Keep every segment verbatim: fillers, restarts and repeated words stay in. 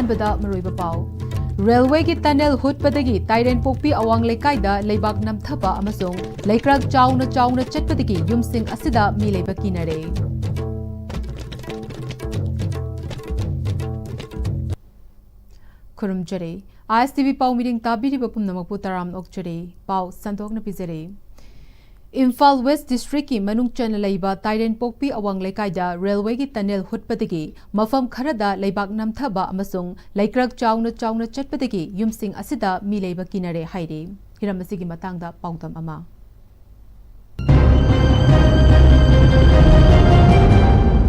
ꯍꯨꯠꯄꯗ ꯃꯔꯨꯑꯣꯏꯕ ꯄꯥꯎ꯫ ꯔꯦꯜꯋꯦꯒꯤ ꯇꯅꯦꯜ ꯍꯨꯠꯄꯗꯒꯤ ꯇꯥꯏꯔꯦꯟꯄꯣꯛꯄꯤ ꯑꯋꯥꯡ ꯂꯩꯀꯥꯏꯗ ꯂꯩꯕꯥꯛ ꯅꯝꯊꯕ ꯑꯃꯁꯨꯡ ꯂꯩꯀ꯭ꯔꯛ ꯆꯥꯎꯅ ꯆꯥꯎꯅ ꯆꯠꯄꯗꯒꯤ ꯌꯨꯝꯁꯤꯡ ꯑꯁꯤꯗ ꯃꯤ ꯂꯩꯕ ꯀꯤꯅꯔꯦ꯫ ꯈꯨꯔꯨꯝꯖꯔꯤ꯫ ISTV ꯄꯥꯎ ꯃꯤꯔꯤꯡ ꯇꯥꯕꯤꯔꯤꯕ ꯄꯨꯝꯅꯃꯛꯄꯨ ꯇꯔꯥꯝꯅ ꯑꯣꯛꯆꯔꯤ꯫ ꯄꯥꯎ ꯁꯟꯗꯣꯛꯅ ꯄꯤꯖꯔꯤ꯫ ꯏꯝꯐꯥꯜ ꯋꯦꯁ ꯗꯤꯁꯇ꯭ꯔꯤꯛꯀꯤ ꯃꯅꯨꯡ ꯆꯟꯅ ꯂꯩꯕ ꯇꯥꯏꯔꯦꯟꯄꯣꯛꯄꯤ ꯑꯋꯥꯡ ꯂꯩꯀꯥꯏꯗ ꯔꯦꯜꯋꯦꯒꯤ ꯇꯅꯦꯜ ꯍꯨꯠꯄꯗꯒꯤ ꯃꯐꯝ ꯈꯔꯗ ꯂꯩꯕꯥꯛ ꯅꯝꯊꯕ ꯑꯃꯁꯨꯡ ꯂꯩꯀ꯭ꯔꯛ ꯆꯥꯎꯅ ꯆꯥꯎꯅ ꯆꯠꯄꯗꯒꯤ ꯌꯨꯝꯁꯤꯡ ꯑꯁꯤꯗ ꯃꯤ ꯂꯩꯕ ꯀꯤꯅꯔꯦ ꯍꯥꯏꯔꯤ꯫ ꯍꯤꯔꯝ ꯑꯁꯤꯒꯤ ꯃꯇꯥꯡꯗ ꯄꯥꯎꯗꯝ ꯑꯃ꯫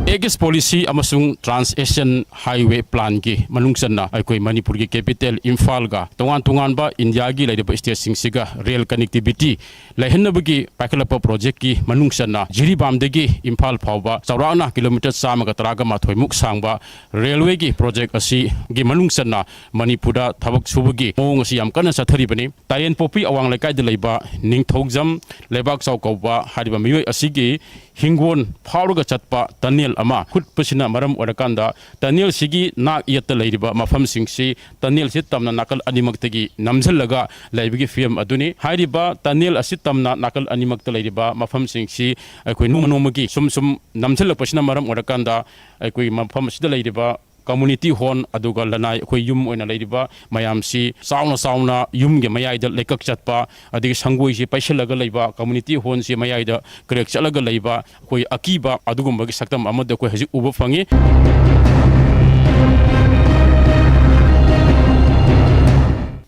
ꯑꯦꯛꯁ ꯄꯣꯂꯤꯁꯤ ꯑꯃꯁꯨꯡ ꯇ꯭ꯔꯥꯟꯁ ꯑꯦꯁꯤꯌꯥꯟ ꯍꯥꯏꯋꯦ ꯄ꯭ꯂꯥꯟꯒꯤ ꯃꯅꯨꯡ ꯆꯟꯅ ꯑꯩꯈꯣꯏ ꯃꯅꯤꯄꯨꯔꯒꯤ ꯀꯦꯄꯤꯇꯦꯜ ꯏꯝꯐꯥꯜꯒ ꯇꯣꯉꯥꯟ ꯇꯣꯉꯥꯟꯕ ꯏꯟꯗꯤꯌꯥꯒꯤ ꯂꯩꯔꯤꯕ ꯁ꯭ꯇꯦꯠꯁꯤꯡꯁꯤꯒ ꯔꯦꯜ ꯀꯅꯦꯛꯇꯤꯚꯤꯇꯤ ꯂꯩꯍꯟꯅꯕꯒꯤ ꯄꯥꯏꯈꯠꯂꯛꯄ ꯄ꯭ꯔꯣꯖꯦꯛꯀꯤ ꯃꯅꯨꯡ ꯆꯟꯅ ꯖꯤꯔꯤꯕꯥꯝꯗꯒꯤ ꯏꯝꯐꯥꯜ ꯐꯥꯎꯕ ꯆꯥꯎꯔꯥꯛꯅ ꯀꯤꯂꯣꯃꯤꯇꯔ ꯆꯥꯝꯃꯒ ꯇꯔꯥꯒ ꯃꯥꯊꯣꯏꯃꯨꯛ ꯁꯥꯡꯕ ꯔꯦꯜꯋꯦꯒꯤ ꯄ꯭ꯔꯣꯖꯦꯛ ꯑꯁꯤꯒꯤ ꯃꯅꯨꯡ ꯆꯟꯅ ꯃꯅꯤꯄꯨꯔꯗ ꯊꯕꯛ ꯁꯨꯕꯒꯤ ꯃꯑꯣꯡ ꯑꯁꯤ ꯌꯥꯝ ꯀꯟꯅ ꯆꯠꯊꯔꯤꯕꯅꯤ꯫ ꯇꯥꯏꯔꯦꯟꯄꯣꯛꯄꯤ ꯑꯋꯥꯡ ꯂꯩꯀꯥꯏꯗ ꯂꯩꯕ ꯅꯤꯡꯊꯧꯖꯝ ꯂꯩꯕꯥꯛꯆꯥꯎ ꯀꯧꯕ ꯍꯥꯏꯔꯤꯕ ꯃꯤꯑꯣꯏ ꯑꯁꯤꯒꯤ ꯍꯤꯡꯒꯣꯜ ꯐꯥꯎꯔꯒ ꯆꯠꯄ ꯇꯅꯦꯜ ꯑꯃ ꯍꯨꯠꯄꯁꯤꯅ ꯃꯔꯝ ꯑꯣꯏꯔꯀꯥꯟꯗ ꯇꯅꯦꯜꯁꯤꯒꯤ ꯅꯥꯛ ꯌꯦꯠꯇ ꯂꯩꯔꯤꯕ ꯃꯐꯝꯁꯤꯡꯁꯤ ꯇꯅꯦꯜꯁꯤ ꯇꯝꯅ ꯅꯥꯀꯜ ꯑꯅꯤꯃꯛꯇꯒꯤ ꯅꯝꯁꯤꯜꯂꯒ ꯂꯩꯕꯒꯤ ꯐꯤꯕꯝ ꯑꯗꯨꯅꯤ꯫ ꯍꯥꯏꯔꯤꯕ ꯇꯅꯦꯜ ꯑꯁꯤ ꯇꯝꯅ ꯅꯥꯀꯜ ꯑꯅꯤꯃꯛꯇ ꯂꯩꯔꯤꯕ ꯃꯐꯝꯁꯤꯡꯁꯤ ꯑꯩꯈꯣꯏ ꯅꯣꯡꯃ ꯅꯣꯡꯃꯒꯤ ꯁꯨꯝ ꯁꯨꯝ ꯅꯝꯁꯤꯜꯂꯛꯄꯁꯤꯅ ꯃꯔꯝ ꯑꯣꯏꯔꯀꯥꯟꯗ ꯑꯩꯈꯣꯏ ꯃꯐꯝ ꯑꯁꯤꯗ ꯂꯩꯔꯤꯕ ꯀꯝꯃꯨꯅꯤꯇꯤ ꯍꯣꯜ ꯑꯗꯨꯒ ꯂꯅꯥꯏ ꯑꯩꯈꯣꯏ ꯌꯨꯝ ꯑꯣꯏꯅ ꯂꯩꯔꯤꯕ ꯃꯌꯥꯝꯁꯤ ꯆꯥꯎꯅ ꯆꯥꯎꯅ ꯌꯨꯝꯒꯤ ꯃꯌꯥꯏꯗ ꯂꯩꯀꯛ ꯆꯠꯄ, ꯑꯗꯒꯤ ꯁꯪꯒꯣꯏꯁꯤ ꯄꯩꯁꯤꯜꯂꯒ ꯂꯩꯕ, ꯀꯝꯃꯨꯅꯤꯇꯤ ꯍꯣꯜꯁꯤ ꯃꯌꯥꯏꯗ ꯀ꯭ꯔꯦꯛ ꯆꯠꯂꯒ ꯂꯩꯕ, ꯑꯩꯈꯣꯏ ꯑꯀꯤꯕ ꯑꯗꯨꯒꯨꯝꯕꯒꯤ ꯁꯛꯇꯝ ꯑꯃꯗ ꯑꯩꯈꯣꯏ ꯍꯧꯖꯤꯛ ꯎꯕ ꯐꯪꯉꯤ꯫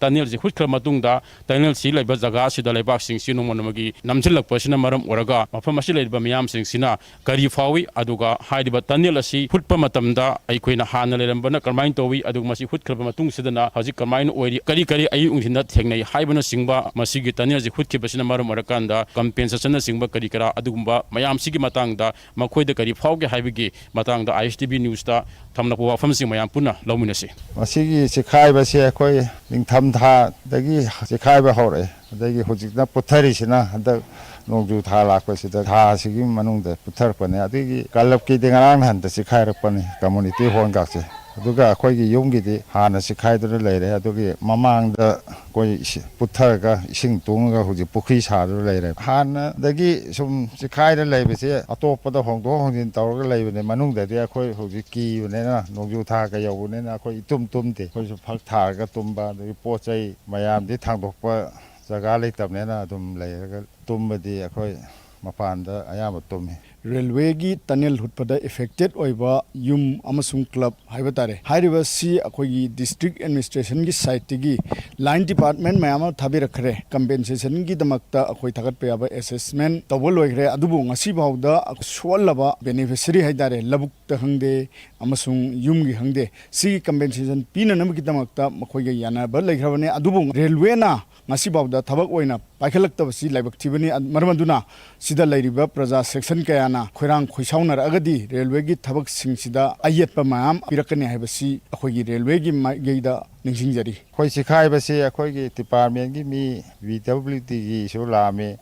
ꯇꯅꯦꯜꯁꯤ ꯍꯨꯠꯈ꯭ꯔ ꯃꯇꯨꯡꯗ ꯇꯅꯦꯜꯁꯤ ꯂꯩꯕ ꯖꯒꯥ ꯑꯁꯤꯗ ꯂꯩꯕꯥꯛꯁꯤꯡꯁꯤ ꯅꯣꯡꯃ ꯅꯣꯡꯃꯒꯤ ꯅꯝꯁꯤꯜꯂꯛꯄꯁꯤꯅ ꯃꯔꯝ ꯑꯣꯏꯔꯒ ꯃꯐꯝ ꯑꯁꯤ ꯂꯩꯔꯤꯕ ꯃꯤꯌꯥꯝꯁꯤꯡꯁꯤꯅ ꯀꯔꯤ ꯐꯥꯎꯏ, ꯑꯗꯨꯒ ꯍꯥꯏꯔꯤꯕ ꯇꯅꯦꯜ ꯑꯁꯤ ꯍꯨꯠꯄ ꯃꯇꯝꯗ ꯑꯩꯈꯣꯏꯅ ꯍꯥꯟꯅ ꯂꯩꯔꯝꯕꯅ ꯀꯔꯝꯍꯥꯏꯅ ꯇꯧꯏ, ꯑꯗꯨꯒ ꯃꯁꯤ ꯍꯨꯠꯈ꯭ꯔꯕ ꯃꯇꯨꯡꯁꯤꯗꯅ ꯍꯧꯖꯤꯛ ꯀꯔꯝꯍꯥꯏꯅ ꯑꯣꯏꯔꯤ, ꯀꯔꯤ ꯀꯔꯤ ꯑꯌꯨꯛ ꯅꯨꯡꯊꯤꯟꯗ ꯊꯦꯡꯅꯩ ꯍꯥꯏꯕꯅꯆꯤꯡꯕ, ꯃꯁꯤꯒꯤ ꯇꯅꯦꯜ ꯑꯁꯤ ꯍꯨꯠꯈꯤꯕꯁꯤꯅ ꯃꯔꯝ ꯑꯣꯏꯔꯀꯥꯟꯗ ꯀꯝꯄꯦꯟꯁꯦꯁꯟꯅꯆꯤꯡꯕ ꯀꯔꯤ ꯀꯔꯥ ꯑꯗꯨꯒꯨꯝꯕ ꯃꯌꯥꯝꯁꯤꯒꯤ ꯃꯇꯥꯡꯗ ꯃꯈꯣꯏꯗ ꯀꯔꯤ ꯐꯥꯎꯒꯦ ꯍꯥꯏꯕꯒꯤ ꯃꯇꯥꯡꯗ ISTV ꯅ꯭ꯌꯨꯁꯇ ꯊꯝꯂꯛꯄ ꯋꯥꯐꯝꯁꯤꯡ ꯃꯌꯥꯝ ꯄꯨꯟꯅ ꯂꯧꯃꯤꯟꯅꯁꯤ꯫ ꯃꯁꯤꯒꯤ ꯆꯤꯈꯥꯏꯕꯁꯦ ꯑꯩꯈꯣꯏ ꯅꯤꯡꯊꯝ ꯊꯥꯗꯒꯤ ꯆꯤꯈꯥꯏꯕ ꯍꯧꯔꯛꯑꯦ꯫ ꯑꯗꯒꯤ ꯍꯧꯖꯤꯛꯅ ꯄꯨꯊꯔꯤꯁꯤꯅ ꯍꯟꯗꯛ ꯅꯣꯡꯖꯨ ꯊꯥ ꯂꯥꯛꯄꯁꯤꯗ, ꯊꯥ ꯑꯁꯤꯒꯤ ꯃꯅꯨꯡꯗ ꯄꯨꯊꯔꯛꯄꯅꯦ꯫ ꯑꯗꯒꯤ ꯀꯂꯕꯀꯤꯗꯤ ꯉꯔꯥꯡ ꯅꯍꯥꯟꯗ ꯆꯤꯈꯥꯏꯔꯛꯄꯅꯤ ꯀꯝꯃꯨꯅꯤꯇꯤ ꯍꯣꯜꯒꯁꯦ꯫ ꯑꯗꯨꯒ ꯑꯩꯈꯣꯏꯒꯤ ꯌꯨꯝꯒꯤꯗꯤ ꯍꯥꯟꯅ ꯆꯤꯈꯥꯏꯗꯨꯅ ꯂꯩꯔꯦ꯫ ꯑꯗꯨꯒꯤ ꯃꯃꯥꯡꯗ ꯑꯩꯈꯣꯏ ꯏꯁꯤ-, ꯄꯨꯠꯊꯔꯒ ꯏꯁꯤꯡ ꯇꯨꯡꯉꯒ ꯍꯧꯖꯤꯛ ꯄꯨꯈ꯭ꯔꯤ ꯁꯥꯗꯨꯅ ꯂꯩꯔꯦ꯫ ꯍꯥꯟꯅꯗꯒꯤ ꯁꯨꯝ ꯆꯤꯈꯥꯏꯔ ꯂꯩꯕꯁꯦ ꯑꯇꯣꯞꯄꯗ ꯍꯣꯡꯗꯣꯛ ꯍꯣꯡꯖꯤꯟ ꯇꯧꯔꯒ ꯂꯩꯕꯅꯦ꯫ ꯃꯅꯨꯡꯗꯗꯤ ꯑꯩꯈꯣꯏ ꯍꯧꯖꯤꯛ ꯀꯤꯕꯅꯤꯅ, ꯅꯣꯡꯖꯨ ꯊꯥꯒ ꯌꯧꯕꯅꯤꯅ ꯑꯩꯈꯣꯏ ꯏꯇꯨꯝ ꯇꯨꯝꯗꯦ꯫ ꯑꯩꯈꯣꯏꯁꯨ ꯐꯛ ꯊꯥꯔꯒ ꯇꯨꯝꯕ, ꯑꯗꯒꯤ ꯄꯣꯠ ꯆꯩ ꯃꯌꯥꯝꯗꯤ ꯊꯥꯡꯗꯣꯛꯄ ꯖꯒꯥ ꯂꯩꯇꯕꯅꯤꯅ ꯑꯗꯨꯝ ꯂꯩꯔꯒ ꯇꯨꯝꯕꯗꯤ ꯑꯩꯈꯣꯏ ꯃꯄꯥꯟꯗ ꯑꯌꯥꯝꯕ ꯇꯨꯝꯃꯤ꯫ ꯔꯦꯜꯋꯦꯒꯤ ꯇꯅꯦꯜ ꯍꯨꯠꯄꯗ ꯑꯦꯐꯦꯛꯇꯦꯠ ꯑꯣꯏꯕ ꯌꯨꯝ ꯑꯃꯁꯨꯡ ꯀ꯭ꯂꯕ ꯍꯥꯏꯕ ꯇꯥꯔꯦ, ꯍꯥꯏꯔꯤꯕꯁꯤ ꯑꯩꯈꯣꯏꯒꯤ ꯗꯤꯁꯇ꯭ꯔꯤꯛ ꯑꯦꯗꯃꯤꯅꯤꯁꯇ꯭ꯔꯦꯁꯟꯒꯤ ꯁꯥꯏꯠꯇꯒꯤ ꯂꯥꯏꯟ ꯗꯤꯄꯥꯔꯠꯃꯦꯟ ꯃꯌꯥꯝ ꯑꯃ ꯊꯥꯕꯤꯔꯛꯈ꯭ꯔꯦ꯫ ꯀꯝꯄꯦꯟꯁꯦꯁꯟꯒꯤꯗꯃꯛꯇ ꯑꯩꯈꯣꯏ ꯊꯥꯒꯠꯄ ꯌꯥꯕ ꯑꯦꯁꯦꯁꯃꯦꯟ ꯇꯧꯕ ꯂꯣꯏꯈ꯭ꯔꯦ꯫ ꯑꯗꯨꯕꯨ ꯉꯁꯤ ꯐꯥꯎꯗ ꯁꯣꯛꯍꯜꯂꯕ ꯕꯦꯅꯤꯐꯤꯁꯔꯤ ꯍꯥꯏ ꯇꯥꯔꯦ, ꯂꯧꯕꯨꯛꯇ ꯈꯪꯗꯦ ꯑꯃꯁꯨꯡ ꯌꯨꯝꯒꯤ ꯈꯪꯗꯦ, ꯁꯤꯒꯤ ꯀꯝꯄꯦꯟꯁꯦꯁꯟ ꯄꯤꯅꯅꯕꯒꯤꯗꯃꯛꯇ ꯃꯈꯣꯏꯒ ꯌꯥꯅꯕ ꯂꯩꯈ꯭ꯔꯕꯅꯦ꯫ ꯑꯗꯨꯕꯨ ꯔꯦꯜꯋꯦꯅ ꯉꯁꯤꯐꯥꯎꯗ ꯊꯕꯛ ꯑꯣꯏꯅ ꯄꯥꯏꯈꯠꯂꯛꯇꯕꯁꯤ ꯂꯥꯏꯕꯛ ꯊꯤꯕꯅꯤ꯫ ꯃꯔꯝ ꯑꯗꯨꯅ ꯁꯤꯗ ꯂꯩꯔꯤꯕ ꯄ꯭ꯔꯖꯥ ꯁꯦꯛꯁꯟ ꯀꯌꯥꯅ ꯈꯣꯏꯔꯥꯡ ꯈꯣꯏꯁꯥꯎꯅꯔꯛꯑꯒꯗꯤ ꯔꯦꯜꯋꯦꯒꯤ ꯊꯕꯛꯁꯤꯡꯁꯤꯗ ꯑꯌꯦꯠꯄ ꯃꯌꯥꯝ ꯄꯤꯔꯛꯀꯅꯤ ꯍꯥꯏꯕꯁꯤ ꯑꯩꯈꯣꯏꯒꯤ ꯔꯦꯜꯋꯦꯒꯤ ꯃꯥꯏꯀꯩꯗ ꯅꯤꯡꯁꯤꯡꯖꯔꯤ꯫ ꯑꯩꯈꯣꯏ ꯆꯤꯈꯥꯏꯕꯁꯤ ꯑꯩꯈꯣꯏꯒꯤ ꯗꯤꯄꯥꯔꯠꯃꯦꯟꯒꯤ ꯃꯤ, ꯚꯤ ꯗꯕ꯭ꯂꯤꯌꯨ ꯇꯤꯒꯤꯁꯨ ꯂꯥꯛꯑꯝꯃꯤ,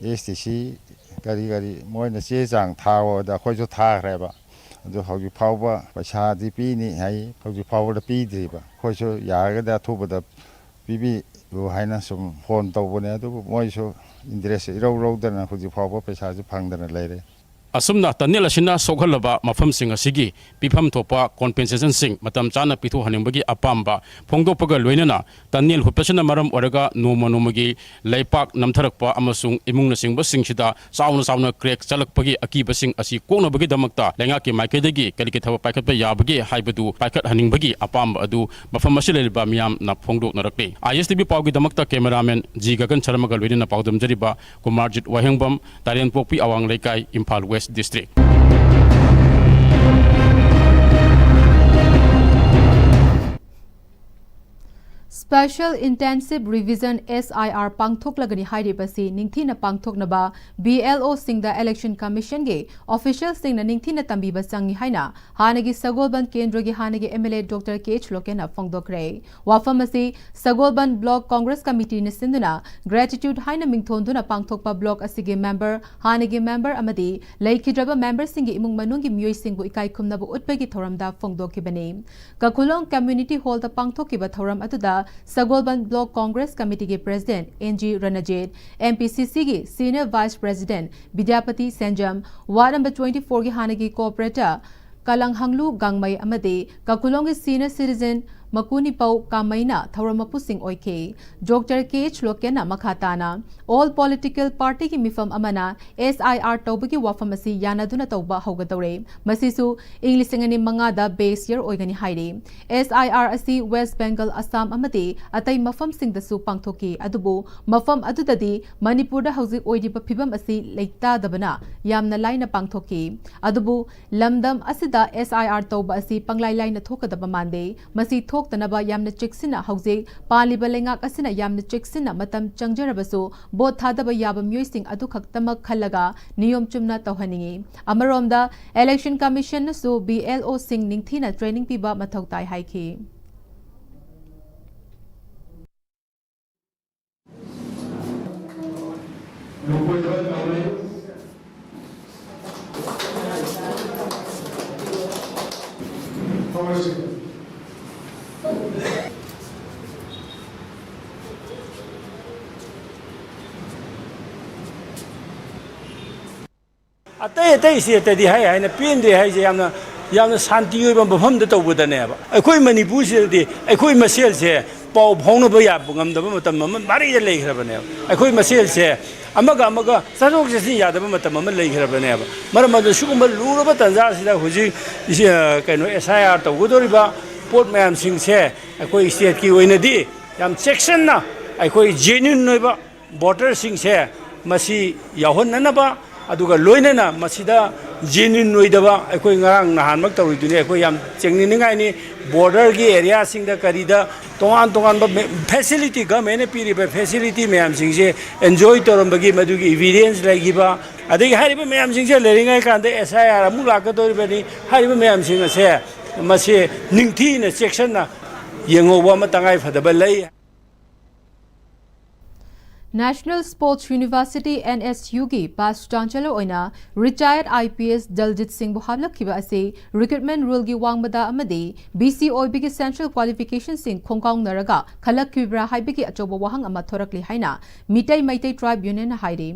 ꯑꯦꯁ ꯇꯤ ꯁꯤ ꯀꯔꯤ ꯀꯔꯤ ꯃꯣꯏꯅ ꯆꯦ ꯆꯥꯡ ꯊꯥꯑꯣꯗ ꯑꯩꯈꯣꯏꯁꯨ ꯊꯥꯈ꯭ꯔꯦꯕ꯫ ꯑꯗꯨ ꯍꯧꯖꯤꯛ ꯐꯥꯎꯕ ꯄꯩꯁꯥꯗꯤ ꯄꯤꯅꯤ ꯍꯥꯏ, ꯍꯧꯖꯤꯛ ꯐꯥꯎꯕꯗ ꯄꯤꯗ꯭ꯔꯤꯕ꯫ ꯑꯩꯈꯣꯏꯁꯨ ꯌꯥꯔꯒꯗꯤ ꯑꯊꯨꯕꯗ ꯄꯤꯕꯤꯌꯨ ꯍꯥꯏꯅ ꯁꯨꯝ ꯐꯣꯟ ꯇꯧꯕꯅꯦ, ꯑꯗꯨꯕꯨ ꯃꯣꯏꯁꯨ ꯏꯟꯇꯔꯦꯁ ꯏꯔꯧ ꯂꯧꯗꯅ ꯍꯧꯖꯤꯛ ꯐꯥꯎꯕ ꯄꯩꯁꯥꯁꯨ ꯐꯪꯗꯅ ꯂꯩꯔꯦ꯫ ꯑꯁꯨꯝꯅ ꯇꯅꯦꯜ ꯑꯁꯤꯅ ꯁꯣꯛꯍꯜꯂꯕ ꯃꯐꯝꯁꯤꯡ ꯑꯁꯤꯒꯤ ꯄꯤꯐꯝ ꯊꯣꯛꯄ ꯀꯣꯝꯄꯦꯟꯁꯦꯁꯟꯁꯤꯡ ꯃꯇꯝ ꯆꯥꯅ ꯄꯤꯊꯣꯛꯍꯟꯅꯤꯡꯕꯒꯤ ꯑꯄꯥꯝꯕ ꯐꯣꯡꯗꯣꯛꯄꯒ ꯂꯣꯏꯅꯅ ꯇꯅꯦꯜ ꯍꯨꯠꯄꯁꯤꯅ ꯃꯔꯝ ꯑꯣꯏꯔꯒ ꯅꯣꯡꯃ ꯅꯣꯡꯃꯒꯤ ꯂꯩꯄꯥꯛ ꯅꯝꯊꯔꯛꯄ ꯑꯃꯁꯨꯡ ꯏꯃꯨꯡꯅꯆꯤꯡꯕꯁꯤꯡꯁꯤꯗ ꯆꯥꯎꯅ ꯆꯥꯎꯅ ꯀ꯭ꯔꯦꯛ ꯆꯠꯂꯛꯄꯒꯤ ꯑꯀꯤꯕꯁꯤꯡ ꯑꯁꯤ ꯀꯣꯛꯅꯕꯒꯤꯗꯃꯛꯇ ꯂꯩꯉꯥꯛꯀꯤ ꯃꯥꯏꯀꯩꯗꯒꯤ ꯀꯔꯤ ꯀꯔꯤ ꯊꯕꯛ ꯄꯥꯏꯈꯠꯄ ꯌꯥꯕꯒꯦ ꯍꯥꯏꯕꯗꯨ ꯄꯥꯏꯈꯠꯍꯟꯅꯤꯡꯕꯒꯤ ꯑꯄꯥꯝꯕ ꯑꯗꯨ ꯃꯐꯝ ꯑꯁꯤꯗ ꯂꯩꯔꯤꯕ ꯃꯤꯌꯥꯝꯅ ꯐꯣꯡꯗꯣꯛꯅꯔꯛꯂꯤ꯫ ꯑꯥꯏ ꯑꯦꯁ ꯇꯤ ꯚꯤ ꯄꯥꯎꯒꯤꯗꯃꯛꯇ ꯀꯦꯃꯦꯔꯥꯃꯦꯟ ꯖꯤ ꯒꯒꯟ ꯁꯔꯃꯒ ꯂꯣꯏꯅꯅ ꯄꯥꯎꯗꯝꯖꯔꯤꯕ ꯀꯨꯃꯥꯔꯖꯤꯠ ꯋꯥꯍꯦꯡꯕꯝ, ꯇꯥꯔꯦꯟꯄꯣꯛꯄꯤ ꯑꯋꯥꯡ ꯂꯩꯀꯥꯏ, Imphal west district. Special Intensive Revision, S I R, ꯄꯥꯡꯊꯣꯛꯂꯒꯅꯤ ꯍꯥꯏꯔꯤꯕꯁꯤ ꯅꯤꯡꯊꯤꯅ ꯄꯥꯡꯊꯣꯛꯅꯕ B L O ꯁꯤꯡꯗ Election Commission ꯒꯤ official ꯁꯤꯡꯅ ꯅꯤꯡꯊꯤꯅ ꯇꯝꯕꯤꯕ ꯆꯪꯏ ꯍꯥꯏꯅ ꯍꯥꯟꯅꯒꯤ ꯁꯒꯣꯜꯕꯟ ꯀꯦꯟꯗ꯭ꯔꯒꯤ ꯍꯥꯟꯅꯒꯤ M L A Doctor K H ꯂꯣꯀꯦꯟꯅ ꯐꯣꯡꯗꯣꯛꯈ꯭ꯔꯦ꯫ ꯋꯥꯐꯝ ꯑꯁꯤ ꯁꯒꯣꯜꯕꯟ Block Congress Committee ꯅ ꯁꯤꯟꯗꯨꯅ Gratitude ꯍꯥꯏꯅ ꯃꯤꯡꯊꯣꯟꯗꯨꯅ ꯄꯥꯡꯊꯣꯛꯄ block ꯑꯁꯤꯒꯤ member, ꯍꯥꯟꯅꯒꯤ member ꯑꯃꯗꯤ ꯂꯩꯈꯤꯗ꯭ꯔꯕ member ꯁꯤꯡꯒꯤ ꯏꯃꯨꯡ ꯃꯅꯨꯡꯒꯤ ꯃꯤꯑꯣꯏꯁꯤꯡꯕꯨ ꯏꯀꯥꯏ ꯈꯨꯝꯅꯕ ꯎꯠꯄꯒꯤ ꯊꯧꯔꯝꯗ ꯐꯣꯡꯗꯣꯛꯈꯤꯕꯅꯤ꯫ ꯀꯈꯨꯂꯣꯡ Community Hall ꯗ ꯄꯥꯡꯊꯣꯛꯈꯤꯕ ꯊꯧꯔꯝ ꯑꯗꯨꯗ ꯁꯒꯣꯜꯕꯟ Block Congress Committee ꯒꯤ President N G ꯔꯅꯖꯤꯠ, M P C C ꯒꯤ Senior Vice President ꯕꯤꯗ꯭ꯌꯥꯄꯇꯤ ꯁꯦꯟꯖꯝ, Ward number twenty four ꯒꯤ ꯍꯥꯟꯅꯒꯤ Corporator ꯀꯂꯪꯍꯪꯂꯨ ꯒꯥꯡꯃꯩ ꯑꯃꯗꯤ ꯀꯈꯨꯂꯣꯡꯒꯤ Senior Citizen ꯃꯀꯨꯅꯤꯄꯧ ꯀꯥꯃꯩꯅ ꯊꯧꯔꯝ ꯃꯄꯨꯁꯤꯡ ꯑꯣꯏꯈꯤ꯫ Doctor K H ꯂꯣꯀꯦꯟꯅ ꯃꯈꯥ ꯇꯥꯅ, All Political Party ꯒꯤ ꯃꯤꯐꯝ ꯑꯃꯅ S I R ꯇꯧꯕꯒꯤ ꯋꯥꯐꯝ ꯑꯁꯤ ꯌꯥꯅꯗꯨꯅ ꯇꯧꯕ ꯍꯧꯒꯗꯧꯔꯦ꯫ ꯃꯁꯤꯁꯨ ꯏꯪ ꯂꯤꯁꯤꯡ ꯑꯅꯤ ꯃꯉꯥꯗ base year ꯑꯣꯏꯒꯅꯤ ꯍꯥꯏꯔꯤ꯫ S I R ꯑꯁꯤ West Bengal, Assam ꯑꯃꯗꯤ ꯑꯇꯩ ꯃꯐꯝꯁꯤꯡꯗꯁꯨ ꯄꯥꯡꯊꯣꯛꯈꯤ꯫ ꯑꯗꯨꯕꯨ ꯃꯐꯝ ꯑꯗꯨꯗꯗꯤ ꯃꯅꯤꯄꯨꯔꯗ ꯍꯧꯖꯤꯛ ꯑꯣꯏꯔꯤꯕ ꯐꯤꯕꯝ ꯑꯁꯤ ꯂꯩꯇꯥꯗꯕꯅ ꯌꯥꯝꯅ ꯂꯥꯏꯅ ꯄꯥꯡꯊꯣꯛꯈꯤ꯫ ꯑꯗꯨꯕꯨ ꯂꯝꯗꯝ ꯑꯁꯤꯗ S I R ꯇꯧꯕ ꯑꯁꯤ ꯄꯪꯂꯥꯏ ꯂꯥꯏꯅ ꯊꯣꯛꯀꯗꯕ ꯃꯥꯟꯗꯦ꯫ ꯃꯁꯤ ꯊꯣꯛꯇꯅꯕ ꯌꯥꯝꯅ ꯆꯦꯛꯁꯤꯟꯅ ꯍꯧꯖꯤꯛ ꯄꯥꯜꯂꯤꯕ ꯂꯩꯉꯥꯛ ꯑꯁꯤꯅ ꯌꯥꯝꯅ ꯆꯦꯛꯁꯤꯟꯅ ꯃꯇꯝ ꯆꯪꯖꯔꯕꯁꯨ ꯚꯣꯠ ꯊꯥꯗꯕ ꯌꯥꯕ ꯃꯤꯑꯣꯏꯁꯤꯡ ꯑꯗꯨꯈꯛꯇꯃꯛ ꯈꯜꯂꯒ ꯅꯤꯌꯣꯝ ꯆꯨꯝꯅ ꯇꯧꯍꯟꯅꯤꯡꯏ꯫ ꯑꯃꯔꯣꯝꯗ Election Commission ꯅꯁꯨ B L O ꯁꯤꯡ ꯅꯤꯡꯊꯤꯅ training ꯄꯤꯕ ꯃꯊꯧ ꯇꯥꯏ ꯍꯥꯏꯈꯤ꯫ ꯑꯇꯩ ꯑꯇꯩ state ꯇꯗꯤ ꯍꯥꯏ ꯍꯥꯏꯅ ꯄꯦꯟꯗꯦ ꯍꯥꯏꯁꯦ ꯌꯥꯝꯅ, ꯌꯥꯝꯅ ꯁꯥꯟꯇꯤ ꯑꯣꯏꯕ ꯃꯐꯝꯗ ꯇꯧꯕꯗꯅꯦꯕ꯫ ꯑꯩꯈꯣꯏ ꯃꯅꯤꯄꯨꯔꯁꯤꯗꯗꯤ ꯑꯩꯈꯣꯏ ꯃꯁꯦꯜꯁꯦ ꯄꯥꯎ ꯐꯥꯎꯅꯕ ꯌꯥꯕ ꯉꯝꯗꯕ ꯃꯇꯝ ꯑꯃ ꯃꯔꯩꯗ ꯂꯩꯈ꯭ꯔꯕꯅꯦꯕ꯫ ꯑꯩꯈꯣꯏ ꯃꯁꯦꯜꯁꯦ ꯑꯃꯒ ꯑꯃꯒ ꯆꯠꯊꯣꯛ ꯆꯠꯁꯤꯟ ꯌꯥꯗꯕ ꯃꯇꯝ ꯑꯃ ꯂꯩꯈ꯭ꯔꯕꯅꯦꯕ꯫ ꯃꯔꯝ ꯑꯗꯨꯅ ꯁꯤꯒꯨꯝꯕ ꯂꯨꯔꯕ ꯇꯥꯟꯖꯥꯁꯤꯗ ꯍꯧꯖꯤꯛ ꯏꯁꯤ-, ꯑ, ꯀꯩꯅꯣ, S I R ꯇꯧꯒꯗꯧꯔꯤꯕ ꯄꯣꯠ ꯃꯌꯥꯝꯁꯤꯡꯁꯦ ꯑꯩꯈꯣꯏ state ꯀꯤ ꯑꯣꯏꯅꯗꯤ ꯌꯥꯝ ꯆꯦꯛꯁꯤꯟꯅ ꯑꯩꯈꯣꯏ genuine ꯑꯣꯏꯕ voter ꯁꯤꯡꯁꯦ ꯃꯁꯤ ꯌꯥꯎꯍꯟꯅꯅꯕ, ꯑꯗꯨꯒ ꯂꯣꯏꯅꯅ ꯃꯁꯤꯗ genuine ꯑꯣꯏꯗꯕ, ꯑꯩꯈꯣꯏ ꯉꯔꯥꯡ ꯅꯍꯥꯟꯃꯛ ꯇꯧꯔꯤꯗꯨꯅꯤ, ꯑꯩꯈꯣꯏ ꯌꯥꯝ ꯆꯦꯡꯅꯅꯤꯡꯉꯥꯏꯅꯤ꯫ Border ꯒꯤ area ꯁꯤꯡꯗ ꯀꯔꯤꯗ ꯇꯣꯉꯥꯟ ꯇꯣꯉꯥꯟꯕ ꯐꯦꯁꯤꯂꯤꯇꯤ, ꯒꯚꯔꯟꯃꯦꯟꯅ ꯄꯤꯔꯤꯕ ꯐꯦꯁꯤꯂꯤꯇꯤ ꯃꯌꯥꯝꯁꯤꯡꯁꯦ ꯑꯦꯟꯖꯣꯏ ꯇꯧꯔꯝꯕꯒꯤ ꯃꯗꯨꯒꯤ ꯏꯚꯤꯗꯦꯟꯁ ꯂꯩꯈꯤꯕ, ꯑꯗꯒꯤ ꯍꯥꯏꯔꯤꯕ ꯃꯌꯥꯝꯁꯤꯡꯁꯦ ꯂꯩꯔꯤꯉꯩ ꯀꯥꯟꯗ ꯑꯦꯁ ꯑꯥꯏ ꯑꯥꯔ ꯑꯃꯨꯛ ꯂꯥꯛꯀꯗꯧꯔꯤꯕꯅꯤ꯫ ꯍꯥꯏꯔꯤꯕ ꯃꯌꯥꯝꯁꯤꯡ ꯑꯁꯦ ꯃꯁꯤ ꯅꯤꯡꯊꯤꯅ ꯆꯦꯛꯁꯤꯟꯅ ꯌꯦꯡꯍꯧꯕ ꯑꯃ ꯇꯉꯥꯏ ꯐꯗꯕ ꯂꯩ꯫ National Sports University, N S U, ꯒꯤ Vice Chancellor ꯑꯣꯏꯅ retired I P S ꯗꯜꯖꯤꯠ ꯁꯤꯡꯕꯨ ꯍꯥꯞꯂꯛꯈꯤꯕ ꯑꯁꯤ recruitment ruleꯒꯤ ꯋꯥꯡꯃꯗ ꯑꯃꯗꯤ B C ꯑꯣꯏꯕꯒꯤ central qualificationꯁꯤꯡ ꯈꯣꯡꯒꯥꯎꯅꯔꯒ ꯈꯜꯂꯛꯈꯤꯕ꯭ꯔꯥ ꯍꯥꯏꯕꯒꯤ ꯑꯆꯧꯕ ꯋꯥꯍꯪ ꯑꯃ ꯊꯣꯔꯛꯂꯤ ꯍꯥꯏꯅ ꯃꯤꯇꯩ ꯃꯩꯇꯩ Tribe Unionꯅ ꯍꯥꯏꯔꯤ꯫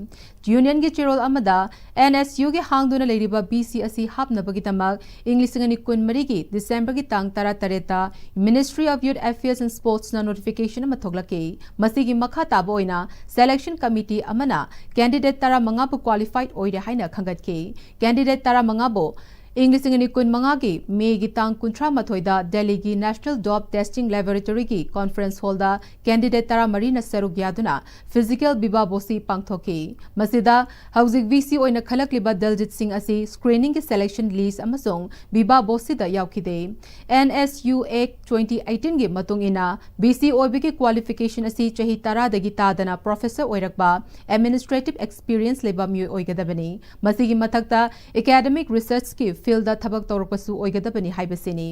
Unionꯒꯤ ꯆꯦꯔꯣꯜ ꯑꯃꯗ N S Uꯒꯤ ꯍꯥꯡꯗꯨꯅ ꯂꯩꯔꯤꯕ B C ꯑꯁꯤ ꯍꯥꯞꯅꯕꯒꯤꯗꯃꯛ ꯏꯪ ꯂꯤꯁꯤꯡ ꯑꯅꯤ ꯀꯨꯟꯃꯔꯤꯒꯤ Decemberꯒꯤ ꯇꯥꯡ ꯇꯔꯥꯇꯔꯦꯠꯇ Ministry of Youth Affairs and Sportsꯅ notification ꯑꯃ ꯊꯣꯛꯂꯛꯈꯤ꯫ ꯃꯁꯤꯒꯤ ꯃꯈꯥ ꯇꯥꯕ ꯑꯣꯏꯅ selection committee ꯑꯃꯅ candidate ꯇꯔꯥꯃꯉꯥꯕꯨ qualified ꯑꯣꯏꯔꯦ ꯍꯥꯏꯅ ꯈꯪꯒꯠꯈꯤ꯫ Candidate ꯇꯔꯥꯃꯉꯥꯕꯨ ꯏꯪ ꯂꯤꯁꯤꯡ ꯑꯅꯤ ꯀꯨꯟꯃꯉꯥꯒꯤ Mayꯒꯤ ꯇꯥꯡ ꯀꯨꯟꯊ꯭ꯔꯥ ꯃꯥꯊꯣꯏꯗ Delhiꯒꯤ National Dope Testing Laboratoryꯒꯤ conference hallꯗ candidate ꯇꯔꯥꯃꯔꯤꯅ ꯁꯔꯨꯛ ꯌꯥꯗꯨꯅ physical viva voce ꯄꯥꯡꯊꯣꯛꯈꯤ꯫ ꯃꯁꯤꯗ ꯍꯧꯖꯤꯛ V C ꯑꯣꯏꯅ ꯈꯜꯂꯛꯂꯤꯕ ꯗꯜꯖꯤꯠ ꯁꯤꯡ ꯑꯁꯤ screeningꯒꯤ selection list ꯑꯃꯁꯨꯡ viva voceꯗ ꯌꯥꯎꯈꯤꯗꯦ꯫ N S U Act twenty eighteenꯒꯤ ꯃꯇꯨꯡ ꯏꯟꯅ B C ꯑꯣꯏꯕꯒꯤ qualification ꯑꯁꯤ ꯆꯍꯤ ꯇꯔꯥꯗꯒꯤ ꯇꯥꯗꯅ professor ꯑꯣꯏꯔꯛꯄ, administrative experience ꯂꯩꯕ ꯃꯤꯑꯣꯏ ꯑꯣꯏꯒꯗꯕꯅꯤ꯫ ꯃꯁꯤꯒꯤ ꯃꯊꯛꯇ academic researchꯀꯤ fieldꯗ ꯊꯕꯛ ꯇꯧꯔꯛꯄꯁꯨ ꯑꯣꯏꯒꯗꯕꯅꯤ ꯍꯥꯏꯕꯁꯤꯅꯤ꯫